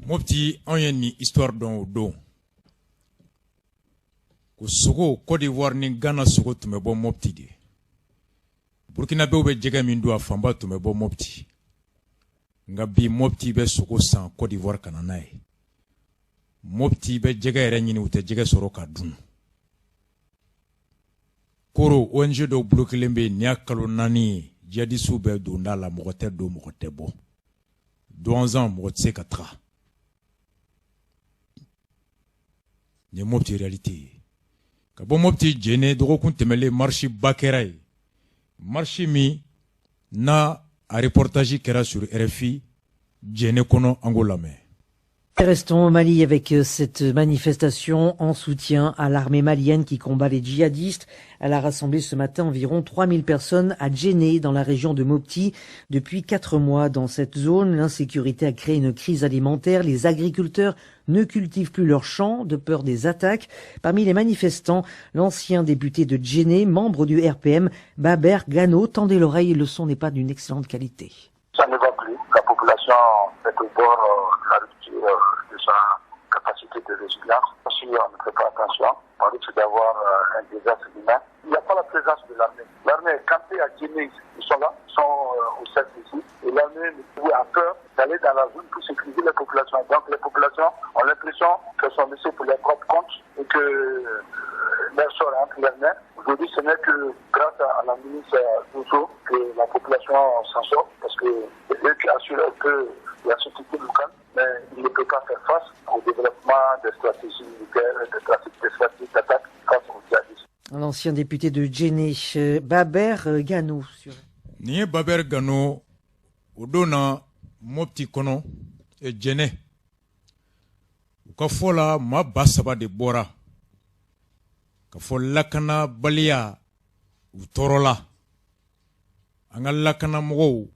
Mopti, anw ye nin histoire dɔn o don ko sogo, Côte d'Ivoire ni Ghana sogo tun bɛ bɔ Mopti de. Burkinabɛw bɛ jɛgɛ min dun, a fanba tun bɛ bɔ Mopti. Nka bi, Mopti bɛ sogo san Côte d'Ivoire ka na n'a ye. Mopti bɛ jɛgɛ yɛrɛ ɲini, u tɛ jɛgɛ sɔrɔ ka dun. Koro, ONG dɔw bolo kelen bɛ yen, nin y'a kalo 4 ye, jihadisiw bɛ don da la, mɔgɔ tɛ don, mɔgɔ tɛ bɔ. Douentza, mɔgɔ tɛ se ka taga. Nin ye Mopti réalité ye. Ka bɔ Mopti, Jɛnɛ, dɔgɔkun tɛmɛlen, marche ba kɛra yen, marche min n'a a reportage kɛra sur RFI Jɛnɛ kɔnɔ. An k'o lamɛn. Restons au Mali avec cette manifestation en soutien à l'armée malienne qui combat les djihadistes. Elle a rassemblé ce matin environ 3000 personnes à Djenné, dans la région de Mopti. Depuis 4 mois, dans cette zone, l'insécurité a créé une crise alimentaire. Les agriculteurs ne cultivent plus leurs champs de peur des attaques. Parmi les manifestants, l'ancien député de Djenné, membre du RPM, Baber Gano. Tendez l'oreille, le son n'est pas d'une excellente qualité. Ça ne va plus. La population est au bord de la rupture de sa capacité de résilience. Si on ne fait pas attention, on risque d'avoir un désastre humain. Il n'y a pas la présence de l'armée. L'armée est campée à Djenné. Ils sont là, ils sont au cercle ici. Et l'armée a peur d'aller dans la zone pour sécuriser les populations. Donc les populations ont l'impression qu'elles sont laissées pour leur propre compte et que leur sort est entre leurs mains. Aujourd'hui, ce n'est que grâce à la milice Dosso que la population s'en sort, parce que eux qui assurent un peu la sécurité locale, mais ils ne peuvent pas faire face au développement des stratégies militaires, des stratégies d'attaque face aux djihadistes. L'ancien député de Djenné, Baber Gano. Sur. Nin ye Baber Gano, o don na Mopti kɔnɔ, Jɛnɛ. U ka fɔ la, maa 3000 de bɔra ka fɔ lakanabaliya u tɔɔrɔla. An ka lakanamɔgɔw,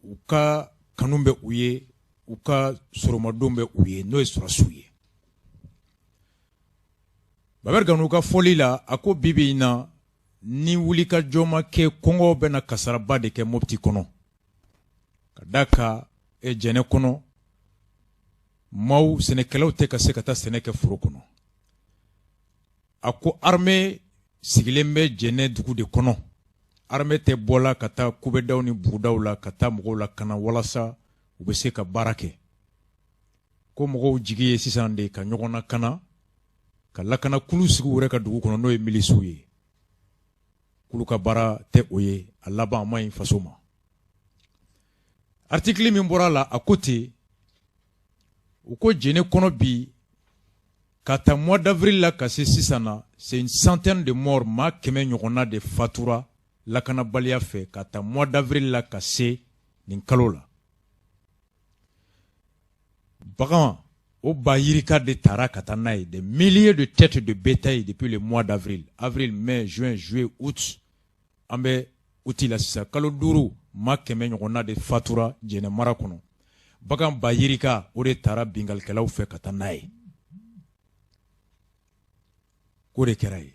u ka kanu bɛ u ye, u ka sɔrɔmadon bɛ u ye, n'o ye sɔrɔsiw ye. Baber Gano ka fɔli la, a ko bi bi in na, ni wulikajɔ ma kɛ, kɔngɔ bɛna kasaraba de kɛ Mopti kɔnɔ, ka da ka Jɛnɛ kɔnɔ, maaw, sɛnɛkɛlaw tɛ ka se ka taa sɛnɛ kɛ foro kɔnɔ. A ko armée sigilen bɛ Jɛnɛ dugu de kɔnɔ, armée tɛ bɔla ka taa kubɛdaw ni bugudaw la ka taa mɔgɔw la kana walasa u bɛ se ka baara kɛ. Ko mɔgɔw jigi ye sisan de ka ɲɔgɔn lakana, ka lakana kulu sigi u yɛrɛ ka dugu kɔnɔ, n'o ye milisiw ye. K'olu ka baara tɛ o ye, a laban a ma ɲi faso ma. Article min bɔra a la, a ko ten, u ko Jɛnɛ kɔnɔ bi, ka ta mois d'avril la ka se sisan na, c'est une centaine de morts. Maa 100 ɲɔgɔnna de fatura lakanabaliya fɛ ka ta mois d'avril la ka se nin kalo la. Bagan o ba yirika de taara ka taa n'a ye, des milliers de têtes de bétail depuis le mois d'avril: avril, mai, juin, juillet, août. An bɛ août la sisan, kalo 5, maa 100 ɲɔgɔnna de fatura Jɛnɛ mara kɔnɔ. Bagan ba yirika, o de taara binkalikɛlaw fɛ ka taa n'a ye. K'o de kɛra ye.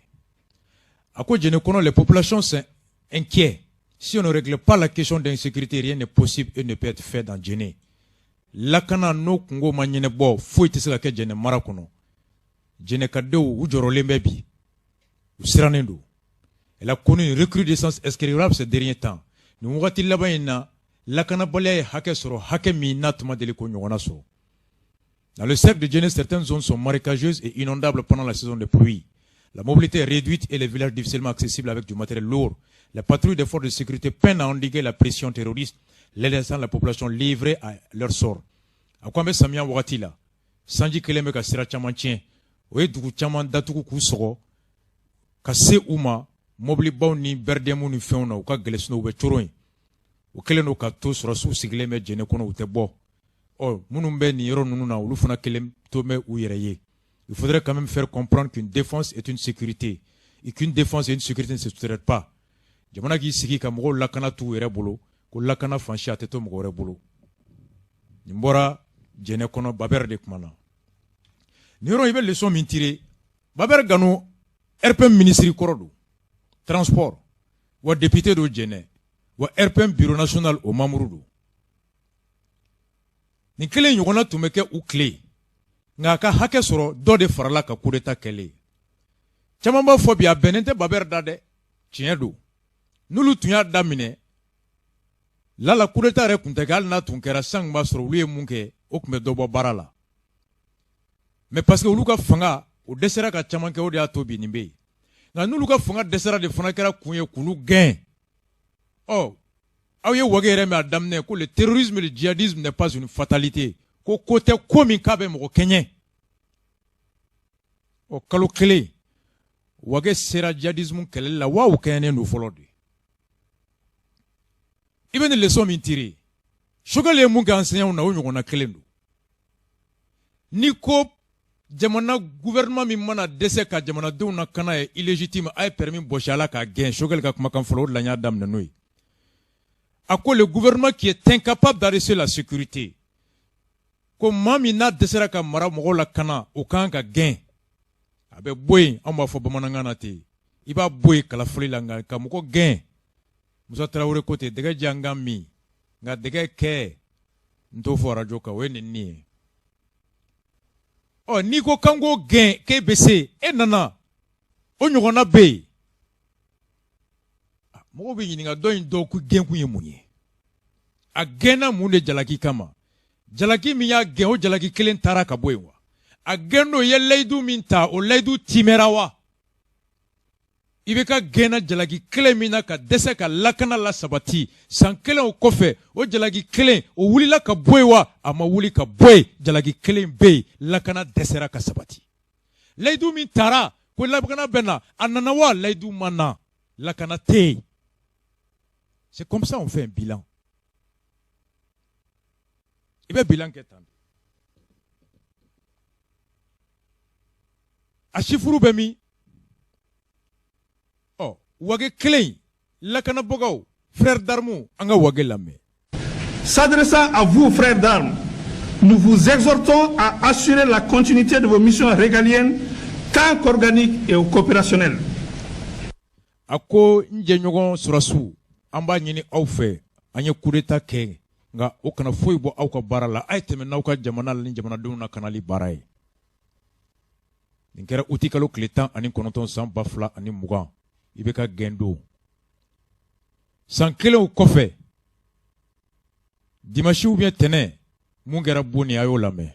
A ko Jɛnɛ kɔnɔ, les populations sont inquiets. Si on ne règle pas la question d'insécurité, rien n'est possible et ne peut être fait dans Djenné. Lakana n'o kungo ma ɲɛnɛbɔ, foyi tɛ se ka kɛ Jɛnɛ mara kɔnɔ. Jɛnɛkadenw, u jɔrɔlen bɛ bi, u sirannen don. Elle a connu une recrudescence incroyable ces derniers temps. Nin wagati laban in na, lakanabaliya ye hakɛ sɔrɔ, hakɛ min n'a tun ma deli k'o ɲɔgɔnna sɔrɔ. Dans le cercle de Djenné, certaines zones sont marécageuses et inondables pendant la saison des pluies. La mobilité est réduite et les villages difficilement accessibles avec du matériel lourd. Les patrouilles des forces de sécurité peinent à endiguer la pression terroriste, laissant la population livrée à leur sort. A ko an bɛ samiya wagati la, sanji kɛlen bɛ ka sira caman tiɲɛ, o ye dugu caman datugu k'u sɔgɔ ka se u ma. Mobilibaw ni BRDM ni fɛnw na, u ka gɛlɛn, sinon u bɛ coron yen. O kɛlen don ka to sɔrɔsiw sigilen bɛ Jɛnɛ kɔnɔ, u tɛ bɔ. Ɔ minnu bɛ nin yɔrɔ ninnu na, olu fana kelen to bɛ u yɛrɛ ye. Il faudrait quand même faire comprendre qu'une défense est une sécurité et qu'une défense et une sécurité ne se sous-traitent pas. Jamana k'i sigi ka mɔgɔw lakana t'u yɛrɛ bolo, ko lakana fan si a tɛ to mɔgɔ wɛrɛ bolo. Nin bɔra Jɛnɛ kɔnɔ, Babɛrɛ de kumana. Nin yɔrɔ, i bɛ leçon min tirer, Babɛrɛ Gano, RPM ministre kɔrɔ don, transport, wa député don Jɛnɛ, wa RPM bureau national o membre don. Nin kelen ɲɔgɔnna tun bɛ kɛ u tile, nka a ka hakɛ sɔrɔ, dɔ de farala ka coup d'état kɛlen. Caman b'a fɔ bi a bɛnnen tɛ Babɛrɛ da dɛ. Tiɲɛ don, n'olu tun y'a daminɛ lala, coup d'état yɛrɛ tun tɛ kɛ. Hali n'a tun kɛra, san tun b'a sɔrɔ olu ye mun kɛ, o tun bɛ dɔ bɔ baara la. Mais parce que olu ka fanga o dɛsɛra ka caman kɛ, o de y'a to bi nin bɛ yen. Nka n'olu ka fanga dɛsɛra de fana kɛra kun ye k'olu gɛn. Ɔ aw ye Wage yɛrɛ mɛn a daminɛ ko le terrorisme et le djihadisme n'est pas une fatalité, ko ko tɛ ko min k'a bɛ mɔgɔ kɛɲɛ. Ɔ kalo kelen, Wage sera djihadisme kɛlɛli la wa, o kɛɲɛnen don fɔlɔ de. I bɛ nin leçon min tirer, Choguel ye mun kɛ enseignants na, o ɲɔgɔnna kelen don. Ni ko jamana gouvernement min mana dɛsɛ ka jamanadenw na kana ye illégitime, a ye permis bɔsi a la k'a gɛn. Choguel ka kumakan fɔlɔ, o de la n y'a daminɛ n'o ye. A ko le gouvernement qui est incapable d'arrêter la sécurité, ko maa min n'a dɛsɛra ka mara mɔgɔw la kana, o kan ka gɛn, a bɛ bɔ yen. Anw b'a fɔ bamanankan na ten, i b'a bɔ yen kalafili la. Nka ka mɔgɔ gɛn, Musa Tarawele ko ten, dɛgɛ diya n ka min, nka dɛgɛ kɛ n t'o fɔ arajo kan, o ye nin ye. Ɔ n'i ko k'an k'o gɛn, k'e bɛ se, e nana o ɲɔgɔnna bɛ yen. Mɔgɔw bɛ ɲininka dɔ in dɔw ko gɛnkun ye mun ye? A gɛnna mun de jalaki kama? Jalaki min y'a gɛn, o jalaki kelen taara ka bɔ yen wa? A gɛn don ye layidu min ta, o layidu timɛra wa? IBK gɛnna jalaki kelen min na ka dɛsɛ ka lakana la sabati san kelen o kɔfɛ, o jalaki kelen o wulila ka bɔ yen wa? A ma wuli ka bɔ yen. Jalaki kelen bɛ yen, lakana dɛsɛra ka sabati. Layidu min tara ko lakana bɛ na, a nana wa? Layidu ma na, lakana tɛ yen. C'est comme ça on fait un bilan. I bɛ bilan kɛ tan. A chiffre bɛ min? Ɔ, Wage kelen lakanabagaw, frère d'armes, an ka Wage lamɛn. S'adressant à vous, frères d'armes, nous vous exhortons à assurer la continuité de vos missions régaliennes, tant qu'organiques et opérationnelles. A ko n jɛɲɔgɔn sɔrɔsiw, an b'a ɲini aw fɛ, an ye coup d'état kɛ, nka o kana foyi bɔ aw ka baara la. A ye tɛmɛ n'aw ka jamana ni jamanadenw na kanali baara ye. Nin kɛra uti kalo tile 19 san 2020, IBK gɛn don. San kelen o kɔfɛ, dimanche ou bien tɛnɛ, mun kɛra Boni, a y'o lamɛn.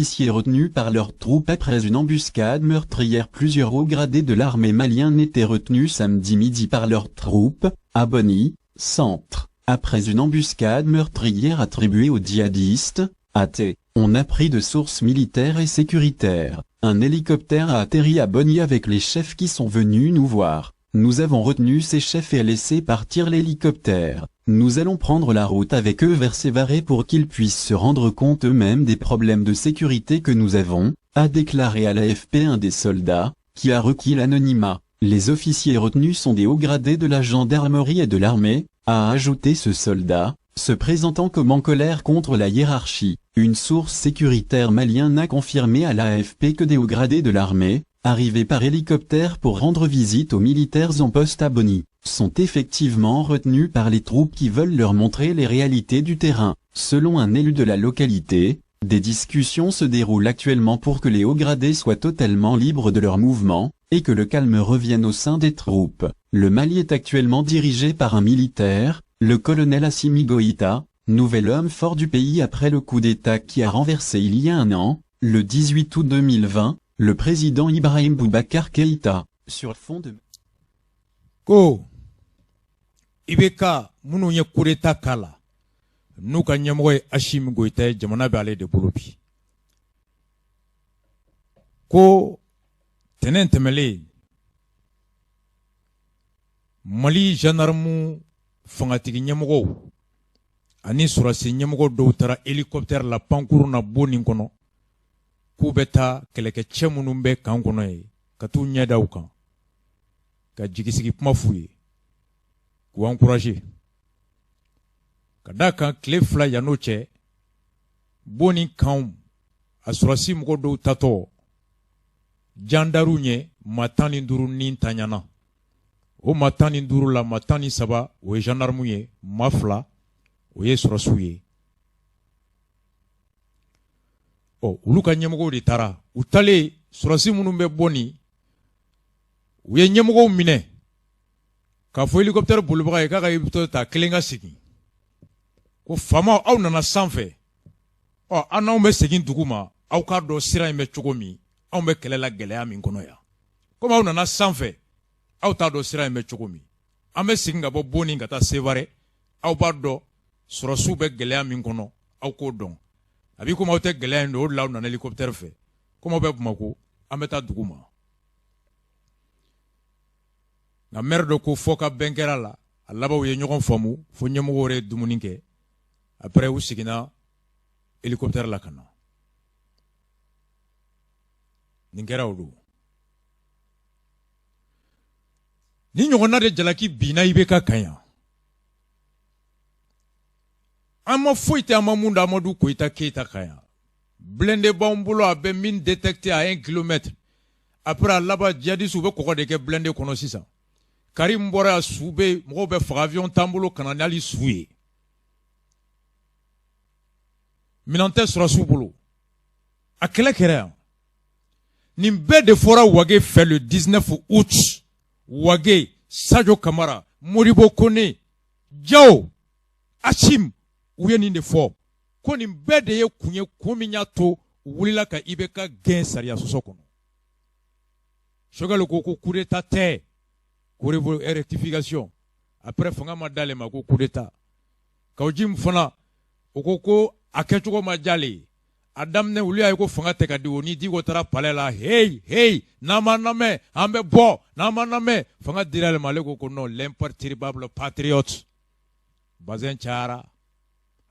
Officiers retenus par leurs troupes après une embuscade meurtrière. Plusieurs hauts gradés de l'armée malienne étaient retenus samedi midi par leurs troupes, à Boni, centre, après une embuscade meurtrière attribuée aux djihadistes, AT. On a pris de sources militaires et sécuritaires. Un hélicoptère a atterri à Boni avec les chefs qui sont venus nous voir. Nous avons retenu ces chefs et laissé partir l'hélicoptère. Nous allons prendre la route avec eux vers Sévaré pour qu'ils puissent se rendre compte eux-mêmes des problèmes de sécurité que nous avons, a déclaré à l'AFP un des soldats, qui a requis l'anonymat. Les officiers retenus sont des hauts gradés de la gendarmerie et de l'armée, a ajouté ce soldat, se présentant comme en colère contre la hiérarchie. Une source sécuritaire malienne a confirmé à l'AFP que des hauts gradés de l'armée, arrivés par hélicoptère pour rendre visite aux militaires en poste à Boni, sont effectivement retenus par les troupes qui veulent leur montrer les réalités du terrain. Selon un élu de la localité, des discussions se déroulent actuellement pour que les hauts gradés soient totalement libres de leurs mouvements, et que le calme revienne au sein des troupes. Le Mali est actuellement dirigé par un militaire, le colonel Assimi Goïta, nouvel homme fort du pays après le coup d'État qui a renversé il y a un an, le 18 août 2020, le président Ibrahim Boubacar Keïta, sur fond de. Ko IBK minnu ye coup d'état k'a la, n'u ka ɲɛmɔgɔ ye Assimi Goïta ye, jamana bɛ ale de bolo bi. Ko tɛnɛn tɛmɛlen, Mali gendarme fangatigi ɲɛmɔgɔw ani sɔrɔsi ɲɛmɔgɔ dɔw taara hélicoptère la, pankurun na, Boni kɔnɔ, k'u bɛ taa kɛlɛkɛcɛ minnu bɛ camp kɔnɔ ye, ka t'u ɲɛ da u kan, ka jigisigi kuma f'u ye, k'u encourager. Ka d'a kan tile 2 yann'o cɛ, Boni camp a sɔrɔsi mɔgɔ dɔw tatɔ jandaru ɲɛ, maa 15 ni taɲana. O maa 15 la, maa 13 o ye gendarme ye, maa 2 o ye sɔrɔsiw ye. Ɔ, olu ka ɲɛmɔgɔw de taara. U talen, sɔrɔsi minnu bɛ bɔ nin, u ye ɲɛmɔgɔw minɛ k'a fɔ hélicoptère bolibaga ye k'a ka hélicoptère ta kelen ka segin. Ko faamaw, aw nana sanfɛ, ɔ, an n'anw bɛ segin dugu ma, aw k'a dɔn sira in bɛ cogo min, anw bɛ kɛlɛ la gɛlɛya min kɔnɔ yan. Komi aw nana sanfɛ, aw t'a dɔn sira in bɛ cogo min, an bɛ segin ka bɔ Boni ka taa Sevare, aw b'a dɔn sɔrɔsiw bɛ gɛlɛya min kɔnɔ, aw k'o dɔn. A b'i komi aw tɛ gɛlɛya in dɔn, o de la aw nana hélicoptère fɛ. Komi aw bɛ Bamakɔ, an bɛ taa dugu ma. Nka maire dɔ ko fɔ ka bɛn kɛra la, a laban u ye ɲɔgɔn faamu fo ɲɛmɔgɔw yɛrɛ ye dumuni kɛ. Après u seginna hélicoptère la ka na. Nin kɛra o don. Ni ɲɔgɔnna de jalaki binna IBK kan yan. An ma foyi tɛ, an ma mun da Amadu Koyita Keyita kan yan. Blindé b'anw bolo, a bɛ min détecté à 1 kilomètre. Après a laban, djihadistes bɛ kɔgɔ de kɛ blindé kɔnɔ sisan. Karim bɔra yan, su bɛ mɔgɔw bɛ faga, avion t'an bolo ka na n'hali su ye. Minɛn tɛ sɔrɔsiw bolo. A kɛlɛ kɛra yan. Nin bɛɛ de fɔra Wage fɛ le 19 août. Wage, Sadio Kamara, Modibo Kone, Diao, Achim, u ye nin de fɔ. Ko nin bɛɛ de ye kun ye, kun min y'a to u wulila ka IBK gɛn sariya sɔsɔ kɔnɔ. Choguel ko ko coup d'état tɛ. Ko rectification. Après fanga ma d'ale ma, ko coup d'état. Kaou Djim fana, o ko ko a kɛcogo ma diya ale ye. A daminɛ, olu y'a ye ko fanga tɛ ka di, o ni Diko taara palais la, hey hey, n'an ma lamɛn, an bɛ bɔ, n'an ma lamɛn. Fanga dira ale ma, ale ko ko non, l'imperturbable patriote. Bazin cayara,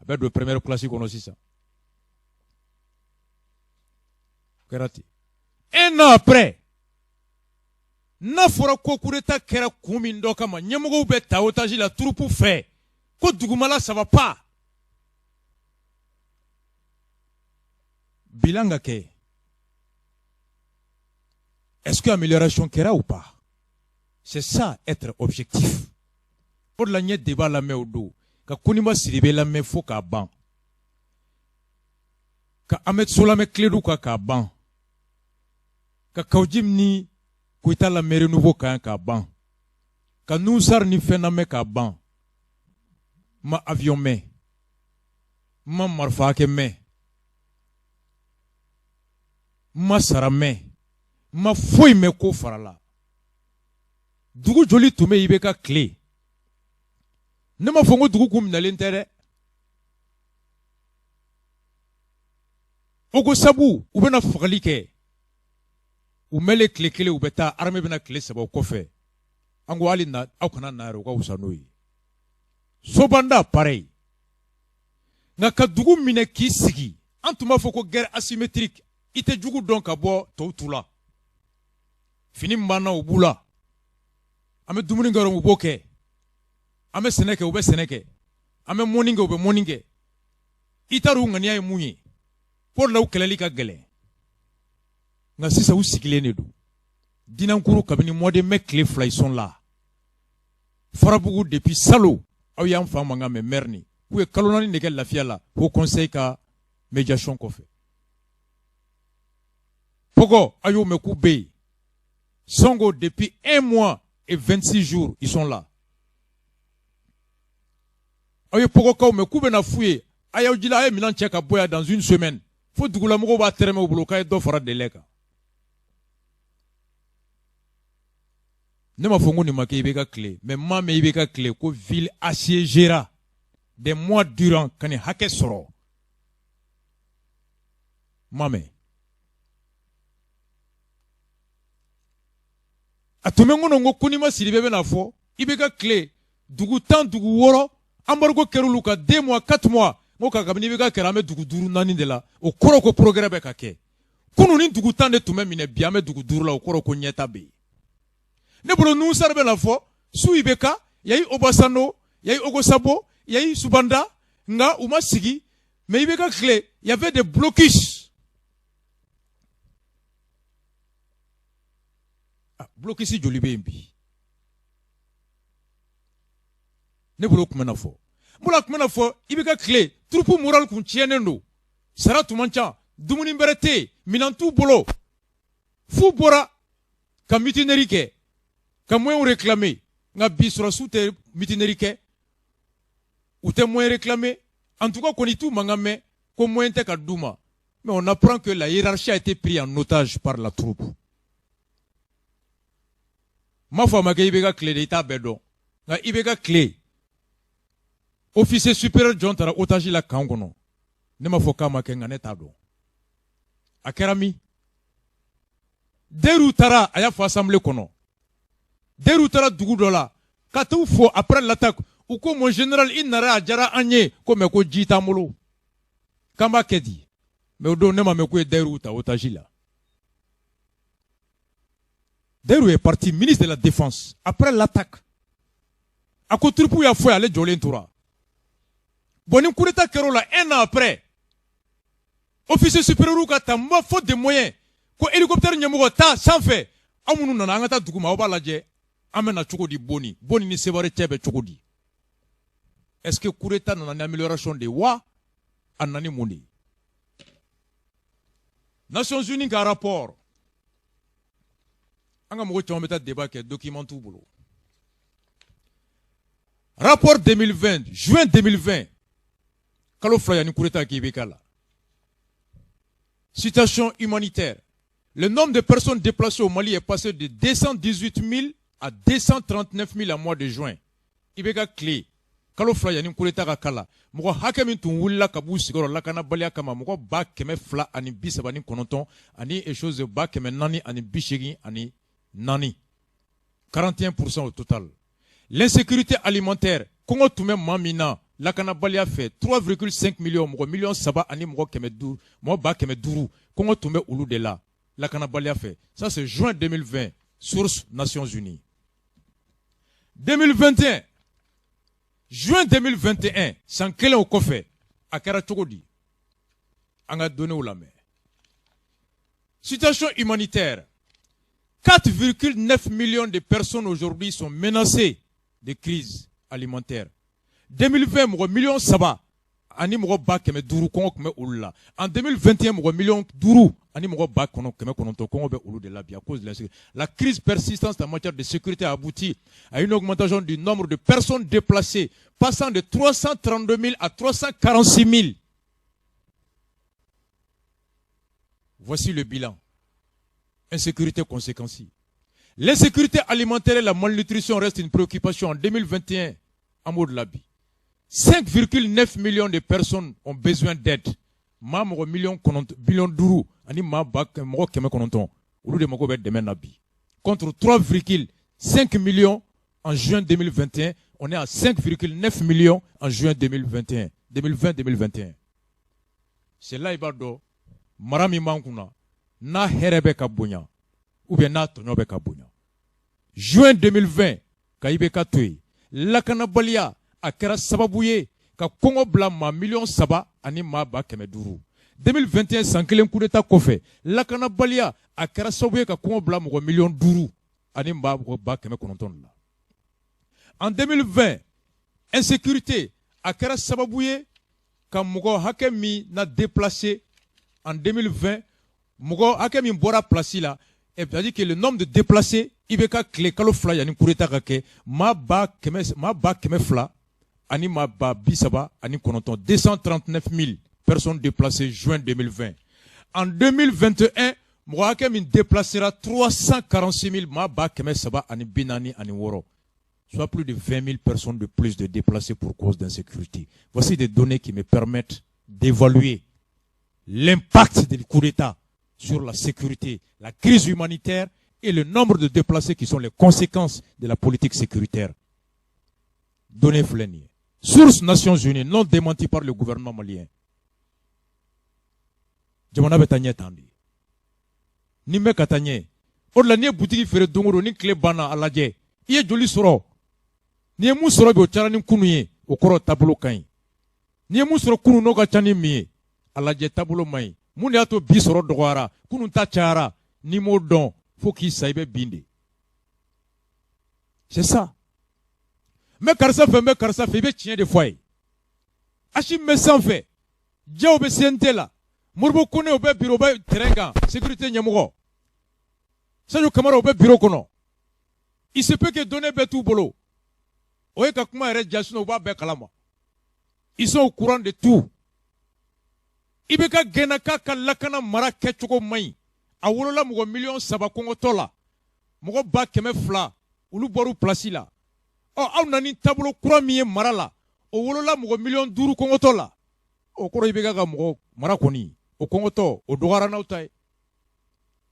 a bɛ don première classe kɔnɔ sisan. Kɛra ten. Un an après, n'a fɔra ko coup d'état kɛra kun min dɔ kama, ɲɛmɔgɔw bɛ ta otage la troupe fɛ, ko dugumala ça va pas, bilan ka kɛ. Est-ce que amélioration kɛra ou pas? C'est ça, être objectif. O de la, n ye débat lamɛn o don, ka Koniba Sidibe lamɛn fo k'a ban, ka Ahmed Sow lamɛn Kledu kan k'a ban, ka Kaou Djim ni Koyita lamɛn Renouveau kan k'a ban, ka Nusar ni fɛn lamɛn k'a ban. N ma avion mɛn, n ma marifa hakɛ mɛn, n ma sara mɛn, n ma foyi mɛn ko farala. Dugu joli tun bɛ yen IBK tile? Ne ma fɔ n ko dugu kun minɛlen tɛ dɛ. O ko sabu u bɛna fagali kɛ, u mɛnlen tile kelen, u bɛ taa, armée bɛna tile 3 kɔfɛ. An ko hali na aw kana na yɛrɛ, u ka wusa n'o ye. Sobanda pareil. Nka ka dugu minɛ k'i sigi, an tun b'a fɔ ko guerre asymétrique, i tɛ jugu dɔn ka bɔ tɔw tu la. Fini min b'an na, o b'u la. An bɛ dumuni kɛ yɔrɔ min, u b'o kɛ. An bɛ sɛnɛ kɛ, u bɛ sɛnɛ kɛ. An bɛ mɔni kɛ, u bɛ mɔni kɛ. I t'a dɔn u ŋaniya ye mun ye. Ko la u kɛlɛli ka gɛlɛn. Nka sisan u sigilen de don. Dinankuru kabini mois de mai tile 2, ils sont là. Farabugu depuis salon, aw y'an fa mankan mɛn maire ni k'u ye kalo 4 de kɛ lafiya la Haut Conseil ka médiation kɔfɛ. Pɔgɔ, aw y'o mɛn k'u bɛ yen. Songo depuis 1 mois et 26 jours, ils sont là. Aw ye pɔgɔkaw mɛn k'u bɛna f'u ye, a y'aw jila, a ye minɛn cɛ ka bɔ yan dans une semaine. Fo dugulamɔgɔw b'a tɛrɛmɛ u bolo k'a ye dɔ fara délai kan. Ne m'a fɔ n ko nin ma kɛ IBK tile, mais n m'a mɛn IBK tile ko ville assiégera des mois durant ka nin hakɛ sɔrɔ. N m'a mɛn. A tun bɛ n kɔnɔ ko Konima Sidibe bɛna fɔ IBK tile dugu 10, dugu 6 embargo kɛra olu kan 2 mois, 4 mois. N ko kabini IBK kɛra, an bɛ dugu 5, 4 de la. O kɔrɔ ko progrès bɛ ka kɛ. Kunun ni dugu 10 de tun bɛ minɛ, bi an bɛ dugu 5 la, o kɔrɔ ko ɲɛta bɛ yen. Ne bolo Nusar bɛna fɔ su IBK, yayi Obasanjo, yayi Ogosabo, yayi Subanda, nka u ma sigi. Mais IBK tile, y avait des blocus. Ah, blocus joli bɛ yen bi? Ne bolo tun bɛna fɔ. N bolo a tun bɛna fɔ IBK tile, troupe moral kun tiɲɛnen don, sara tun man ca, dumuni bɛrɛ tɛ yen, minɛn t'u bolo. F'u bɔra ka mutinerie kɛ, ka moyens réclamer. Nka bi sɔrɔsiw tɛ mutinerie kɛ, u tɛ moyens réclamer. En tout cas kɔni t'u mankan mɛn ko moyen tɛ ka d'u ma. Mais on apprend que la hiérarchie a été prise en otage par la troupe. N m'a fɔ a ma kɛ IBK tile de, i t'a bɛɛ dɔn. Nka IBK tile, officier supérieur jɔn taara otage la camp kɔnɔ? Ne m'a fɔ k'a ma kɛ, nka ne t'a dɔn. A kɛra min? Deru taara, a y'a fɔ assemblée kɔnɔ. Deru taara dugu dɔ la ka t'u fo après l'attaque. U ko mon général, i nana, a diyara an ye ko, mais ko ji t'an bolo, k'an b'a kɛ di? Mais o don ne ma mɛn k'u ye Deru ta otage la. Deru est parti, ministre de la Défense, après l'attaque. A ko troupe y'a fɔ, ale jɔlen tora. Bon, ni coup d'état kɛra o la un an après, officier supérieur ka ta ma faute de moyens, ko hélicoptère ɲɛmɔgɔ taa sanfɛ, aw minnu nana, an ka taa dugu ma, aw b'a lajɛ an bɛ na cogo di, Boni Boni ni Sevare cɛ bɛ cogo di? Est-ce que coup d'état nana ni amélioration de ye wa, a nana ni mun de ye? Nations Unies ka rapport, an ka mɔgɔ caman bɛ taa débat kɛ, document t'u bolo. Rapport 2020, juin 2020, kalo 2 yanni coup d'état k'i bɛ k'a la. Situation humanitaire. Le nombre de personnes déplacées au Mali est passé de 218 000 à 239 000 en mois de juin. IBK tile kalo 2 yanni coup d'État ka k'a la, mɔgɔ hakɛ min tun wulila ka b'u sigiyɔrɔ lakanabaliya kama, mɔgɔ 239,000 ani chose 484,000, 41% au total. L'insécurité alimentaire, kɔngɔ tun bɛ maa min na lakanabaliya fɛ, 3,5 millions, mɔgɔ miliyɔn 3 ani mɔgɔ 500, mɔgɔ 500,000, kɔngɔ tun bɛ olu de la lakanabaliya fɛ. Ça, c'est juin 2020, source Nations Unies. 2021, juin 2021, san kelen o kɔfɛ, a kɛra cogo di? An ka données lamɛn. Situation humanitaire: 4,9 millions de personnes aujourd'hui sont menacées de crise alimentaire. 2020, mɔgɔ miliyɔn 3 ani mɔgɔ 500,000, kɔngɔ tun bɛ olu la. En 2021, mɔgɔ miliyɔn 5 ani mɔgɔ 900,000, kɔngɔ bɛ olu de la bi à cause de l'insécurité. La crise persistante en matière de sécurité a abouti à une augmentation du nombre de personnes déplacées, passant de 332 000 à 346 000. Voici le bilan. Insécurité conséquences. L'insécurité alimentaire et la malnutrition restent une préoccupation en 2021 en mode labi. 5,9 millions de personnes ont besoin d'aide. Maa mɔgɔ miliyɔn 9, biliyɔn 5 ani maa ba mɔgɔ 900, olu de mago bɛ dɛmɛ na bi. Contre 3,5 millions en juin 2021, on est à 5,9 millions en juin 2021. 2020-2021. C'est là i b'a dɔn mara min b'an kunna n'a hɛrɛ bɛ ka bonya ou bien n'a tɔɲɔ bɛ ka bonya. Juin 2020, ka IBK to yen, lakanabaliya a kɛra sababu ye ka kɔngɔ bila maa miliyɔn 3 ani maa 500,000. 2021, san kelen coup d'État kɔfɛ, lakanabaliya a kɛra sababu ye ka kɔngɔ bila mɔgɔ miliyɔn 5 ani maa 900,000 la. En 2020, insécurité a kɛra sababu ye ka mɔgɔ hakɛ min na déplacé en 2020, mɔgɔ hakɛ min bɔra place la, c'est-à-dire que le nombre de déplacés, IBK tile kalo 2 yanni coup d'État ka kɛ, maa 100,000, maa 200,000 ani maa 39,000, 239 000 personnes déplacées juin 2020. En 2021, mɔgɔ hakɛ min déplacera, 346 000, maa 346,000, soit plus de 20 000 personnes de plus de déplacés pour cause d'insécurité. Voici des données qui me permettent d'évaluer l'impact du coup d'État sur la sécurité, la crise humanitaire et le nombre de déplacés qui sont les conséquences de la politique sécuritaire. Données filɛ nin ye. Source Nations Unies, non démentie par le gouvernement malien. Jamana bɛ taa ɲɛ tan de. Ni bɛ ka taa ɲɛ. O de la n'i ye butigi feere don o don, ni tile banna, a lajɛ. I ye joli sɔrɔ? N'i ye mun sɔrɔ bi, o cayara ni kunun ye, o kɔrɔ taabolo ka ɲi. N'i ye mun sɔrɔ kunun, n'o ka ca ni min ye, a lajɛ, taabolo man ɲi. Mun de y'a to bi sɔrɔ dɔgɔyara, kunun ta cayara? N'i m'o dɔn, fo k'i sa, i bɛ bin de. C'est ça. N bɛ karisa fɛ, n bɛ karisa fɛ, i bɛ tiɲɛ de fɔ a ye. Assimi bɛ sanfɛ, Diaw bɛ CNT la, Modibo Kone o bɛ bureau, o bɛ terrain kan, sécurité ɲɛmɔgɔ. Sadio Kamara o bɛ bureau kɔnɔ. Il se peut que données bɛɛ t'u bolo. O ye ka kuma yɛrɛ ja, sinon u b'a bɛɛ kalama. Ils sont au courant de tout. IBK gɛnna k'a ka lakana mara kɛcogo man ɲi. A wolola mɔgɔ miliyɔn 3 kɔngɔtɔ la. Mɔgɔ 200,000 olu bɔr'u place la. Ɔ, aw nana ni taabolo kura min ye mara la, o wolola mɔgɔ miliyɔn 5 kɔngɔtɔ la. O kɔrɔ IBK ka mɔgɔ mara kɔni, o kɔngɔtɔ, o dɔgɔyara n'aw ta ye.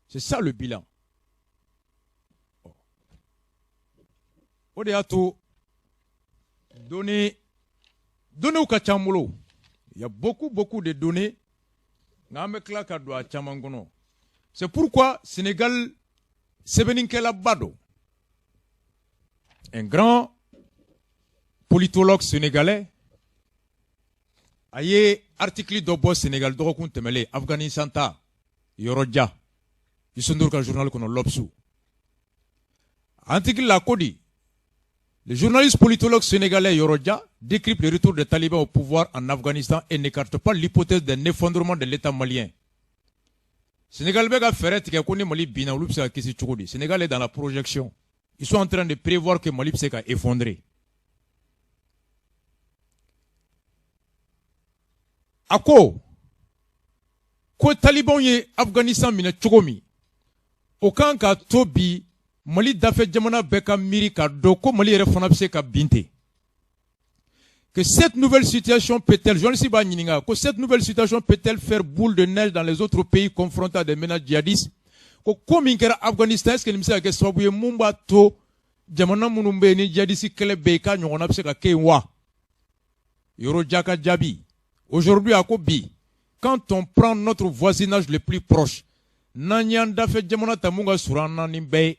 C'est ça le bilan. O de y'a to données données ka ca n bolo. Il y a beaucoup, beaucoup de données, nka an bɛ tila ka don a caman kɔnɔ. C'est pourquoi Sénégal sɛbɛnnikɛlaba dɔ, un grand politologue sénégalais, a ye article dɔ bɔ Sénégal dɔgɔkun tɛmɛlen, Afghanistan ta yɔrɔ ja, Youssou N'Dour ka journal kɔnɔ, L'Obs. Article la ko di? Le journaliste politologue sénégalais Yoro Dia décrypte le retour des talibans au pouvoir en Afghanistan et n'écarte pas l'hypothèse d'un effondrement de l'État malien. Sénégal bɛ ka fɛɛrɛ tigɛ ko ni Mali binna, olu bɛ se ka kisi cogo di? Sénégal est dans la projection. Ils sont en train de prévoir que Mali bɛ se ka effondrer. A ko ko talibanw ye Afghanistan minɛ cogo min, o kan ka to bi. Mali dafɛ jamana bɛɛ ka miiri k'a dɔn ko Mali yɛrɛ fana bɛ se ka bin ten. Que cette nouvelle situation peut-elle, journaliste b'a ɲininka ko cette nouvelle situation peut-elle faire boule de neige dans les autres pays confrontés à des menaces djihadistes? Ko ko min kɛra Afghanistan, est-ce que nin bɛ se ka kɛ sababu ye mun b'a to jamana minnu bɛ yen ni djihadiste kɛlɛ bɛ yen, k'a ɲɔgɔnna bɛ se ka kɛ yen wa? Yoro Dia ka jaabi: aujourd'hui, a ko bi, quand on prend notre voisinage le plus proche, n'an y'an dafɛ jamana ta mun ka surun an na ni bɛɛ ye,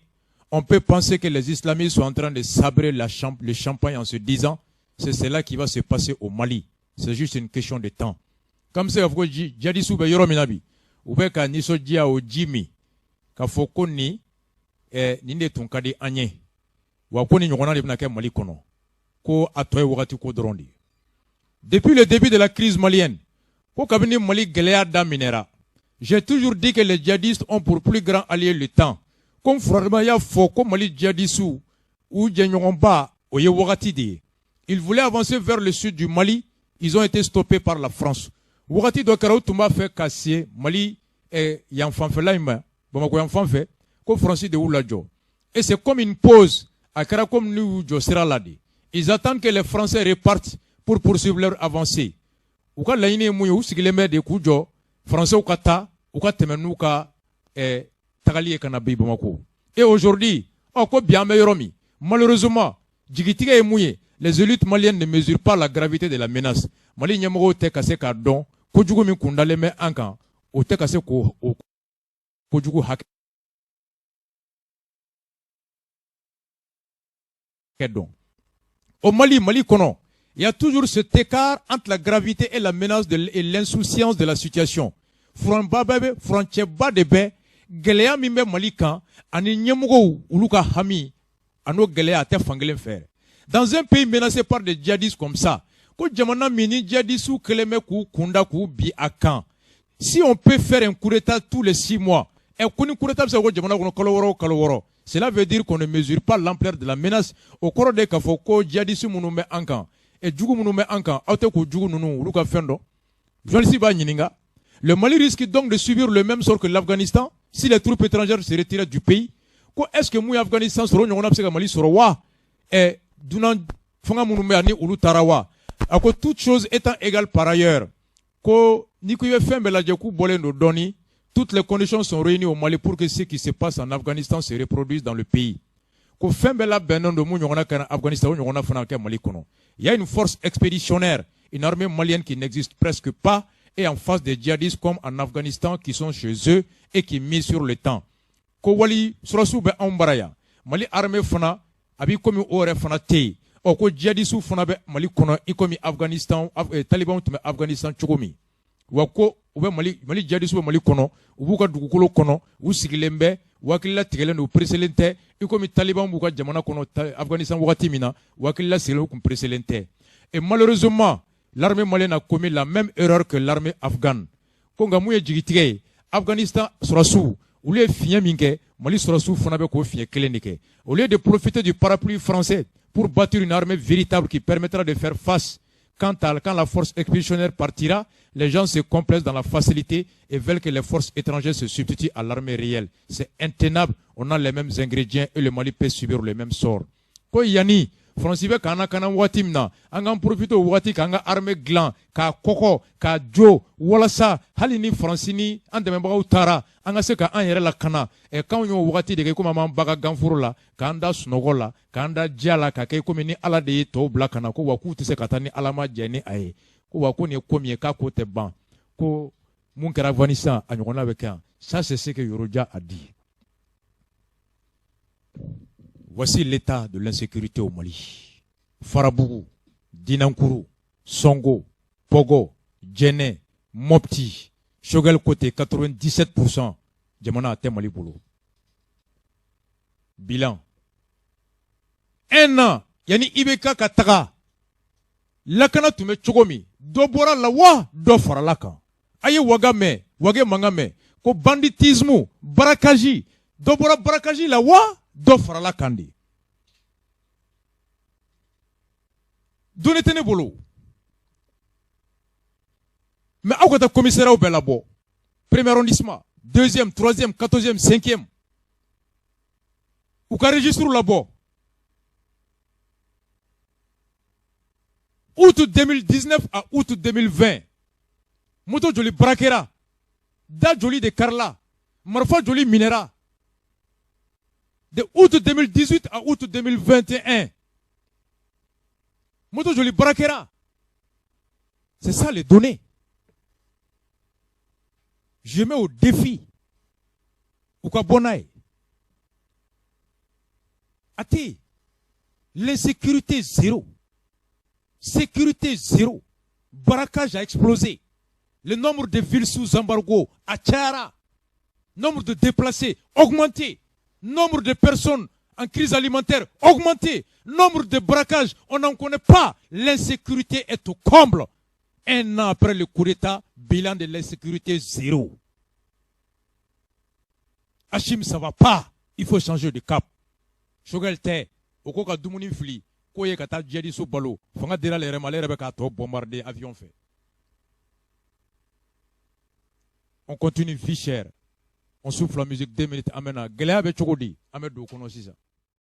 on peut penser que les islamistes sont en train de sabrer le champagne en se disant: c'est cela qui va se passer au Mali, c'est juste une question de temps. K'an bɛ se k'a fɔ ko djihadistes bɛ yɔrɔ min na bi, u bɛ ka nisɔndiya o ji min k'a fɔ ko nin nin de tun ka di an ye wa, ko nin ɲɔgɔnna de bɛna kɛ Mali kɔnɔ, ko a tɔ ye wagati ko dɔrɔn de ye. Depuis le début de la crise malienne, ko kabini Mali gɛlɛya daminɛra, j'ai toujours dit que les djihadistes ont pour plus grand allié le temps. Ko n furadama y'a fɔ ko Mali djihadistes u jɛɲɔgɔnba o ye wagati de ye. Ils voulaient avancer vers le sud du Mali, ils ont été stoppés par la France. Wagati dɔ kɛra, u tun b'a fɛ ka se Mali yan fanfɛla in ma, Bamakɔ yan fan fɛ, ko Faransi de y'u lajɔ. Et c'est comme une pause, a kɛra comme n'u y'u jɔ sira la de. Ils attendent que les Français repartent pour poursuivre leur avancée. U ka laɲini ye mun ye? U sigilen bɛ de k'u jɔ Français ka taa, u ka tɛmɛ n'u ka tagali ye ka na bi Bamakɔ. Et aujourd'hui, ɔ ko bi an bɛ yɔrɔ min, malheureusement, jigitigɛ ye mun ye, les élites maliennes ne mesurent pas la gravité de la menace. Mali ɲɛmɔgɔw tɛ ka se k'a dɔn kojugu min kundalen bɛ an kan, o tɛ ka se k'o kojugu hakɛ dɔn. Au Mali, Mali kɔnɔ, il y a toujours cet écart entre la gravité et la menace et l'insouciance de la situation. Furanba bɛ, furancɛba de bɛ gɛlɛya min bɛ Mali kan ani ɲɛmɔgɔw olu ka hami a n'o gɛlɛya, a tɛ fankelen fɛ. Dans un pays menacé par des djihadistes comme ça, ko jamana min ni djihadistes kɛlen bɛ k'u kunda k'u bi a kan, si on peut faire un coup d'état tous les 6 mois, ɛ ko ni coup d'état bɛ se ka kɛ jamana kɔnɔ kalo 6 o kalo 6, cela veut dire qu'on ne mesure pas l'ampleur de la menace. O kɔrɔ de k'a fɔ ko djihadistes minnu bɛ an kan, ɛ jugu minnu bɛ an kan, aw tɛ k'o jugu ninnu olu ka fɛn dɔn. Journaliste b'a ɲininka: le Mali risque donc de subir le même sort que l'Afghanistan si les troupes étrangères se retirent du pays. Ko est-ce que mun ye Afghanistan sɔrɔ, o ɲɔgɔnna bɛ se ka Mali sɔrɔ wa? Ɛ dunan fanga minnu bɛ yan ni olu taara wa? A ko toutes choses étant égales par ailleurs, ko n'i ko i bɛ fɛn bɛɛ lajɛ k'u bɔlen don dɔɔni, toutes les conditions sont réunies au Mali pour que ce qui se passe en Afghanistan se reproduise dans le pays. Ko fɛn bɛɛ labɛnnen don, mun ɲɔgɔnna kɛra Afghanistan, o ɲɔgɔnna fana kɛ Mali kɔnɔ. Il y a une force expéditionnaire, une armée malienne qui n'existe presque pas et en face des djihadistes comme en Afghanistan qui sont chez eux et qui misent sur le temps. Ko wali sɔrɔsiw bɛ anw bara yan, Mali armée fana a b'i komi o yɛrɛ fana tɛ yen. Ɔ ko djihadistes fana bɛ Mali kɔnɔ i komi Afghanistan talibanw tun bɛ Afghanistan cogo min wa. Ko u bɛ Mali, Mali djihadistes bɛ Mali kɔnɔ, u b'u ka dugukolo kɔnɔ, u sigilen bɛ, u hakilila tigɛlen don, u preselen tɛ i komi talibanw b'u ka jamana kɔnɔ Afghanistan wagati min na, u hakilila sigilen, u kun preselen tɛ. Et malheureusement, l'armée malienne a commis la même erreur que l'armée afghane. Ko nka mun ye jigitigɛ ye, Afghanistan sɔrɔsiw olu ye fiɲɛ min kɛ, Mali sɔrɔsiw fana bɛ k'o fiɲɛ kelen de kɛ. Au lieu de profiter du parapluie français pour bâtir une armée véritable qui permettra de faire face quand la force expéditionnaire partira, les gens se complaisent dans la facilité et veulent que les forces étrangères se substituent à l'armée réelle. C'est intenable. On a les mêmes ingrédients et le Mali peut subir le même sort. Ko yani Faransi bɛ k'an kana waati min na, an k'an profiter o waati k'an ka armée dilan k'a kɔkɔ k'a jo, walasa hali ni Faransi ni an dɛmɛbagaw taara, an ka se ka an yɛrɛ lakana. Ɛ k'anw y'o wagati de kɛ komi an b'an ba ka ganforo la, k'an da sunɔgɔ la, k'an da diya la, k'a kɛ komi ni Ala de ye tɔw bila ka na. Ko wa k'u tɛ se ka taa ni Ala ma jɛ ni a ye. Ko wa ko nin ye ko min ye, k'a ko tɛ ban, ko mun kɛra Afghanistan, a ɲɔgɔnna bɛ kɛ yan. Ça, c'est ce que Yoro Dia a dit. Voici l'état de l'insécurité au Mali. Farabougou, Dinankuru, Songo, Pogo, Djenné, Mopti, Choguel côté 97%, jamana a tɛ Mali bolo. Bilan. Un an, yani IBK ka taga, lakana tun bɛ cogo min, dɔ bɔra la wa dɔ farala kan? A ye waga mɛn, wage mankan mɛn ko banditisme, braquage, dɔ bɔra braquage la wa dɔ farala kan de? Données tɛ ne bolo, mais aw ka taa commissariat bɛɛ labɔ, premier arrondissement, deuxième, troisième, 14e, cinquième. U ka registre labɔ. Août 2019 à août 2020, moto joli braquera, da joli de karila, marifa joli minɛra. De août 2018 à août 2021, moto joli braquera. C'est ça les données. Je mets au défi u ka bɔ n'a ye. A tɛ yen. L'insécurité zéro, sécurité zéro, braquage a explosé, le nombre de villes sous embargo a cayara, nombre de déplacés augmenté, nombre de personnes en crise alimentaire augmenté, nombre de braquages, on n'en connaît pas. L'insécurité est au comble. Un an après le coup d'État, bilan de l'insécurité zéro. Assimi, ça va pas. Il faut changer de cap. Choguel tɛ o ko ka dumuni fili k'o ye ka taa djihadiste balo. Fanga dira ale yɛrɛ ma, ale yɛrɛ bɛ k'a tɔ bombarder avion fɛ. On continue, vie chère. On souffle la musique 2 minutes, an bɛ na. Gɛlɛya bɛ cogo di? An bɛ don o kɔnɔ sisan.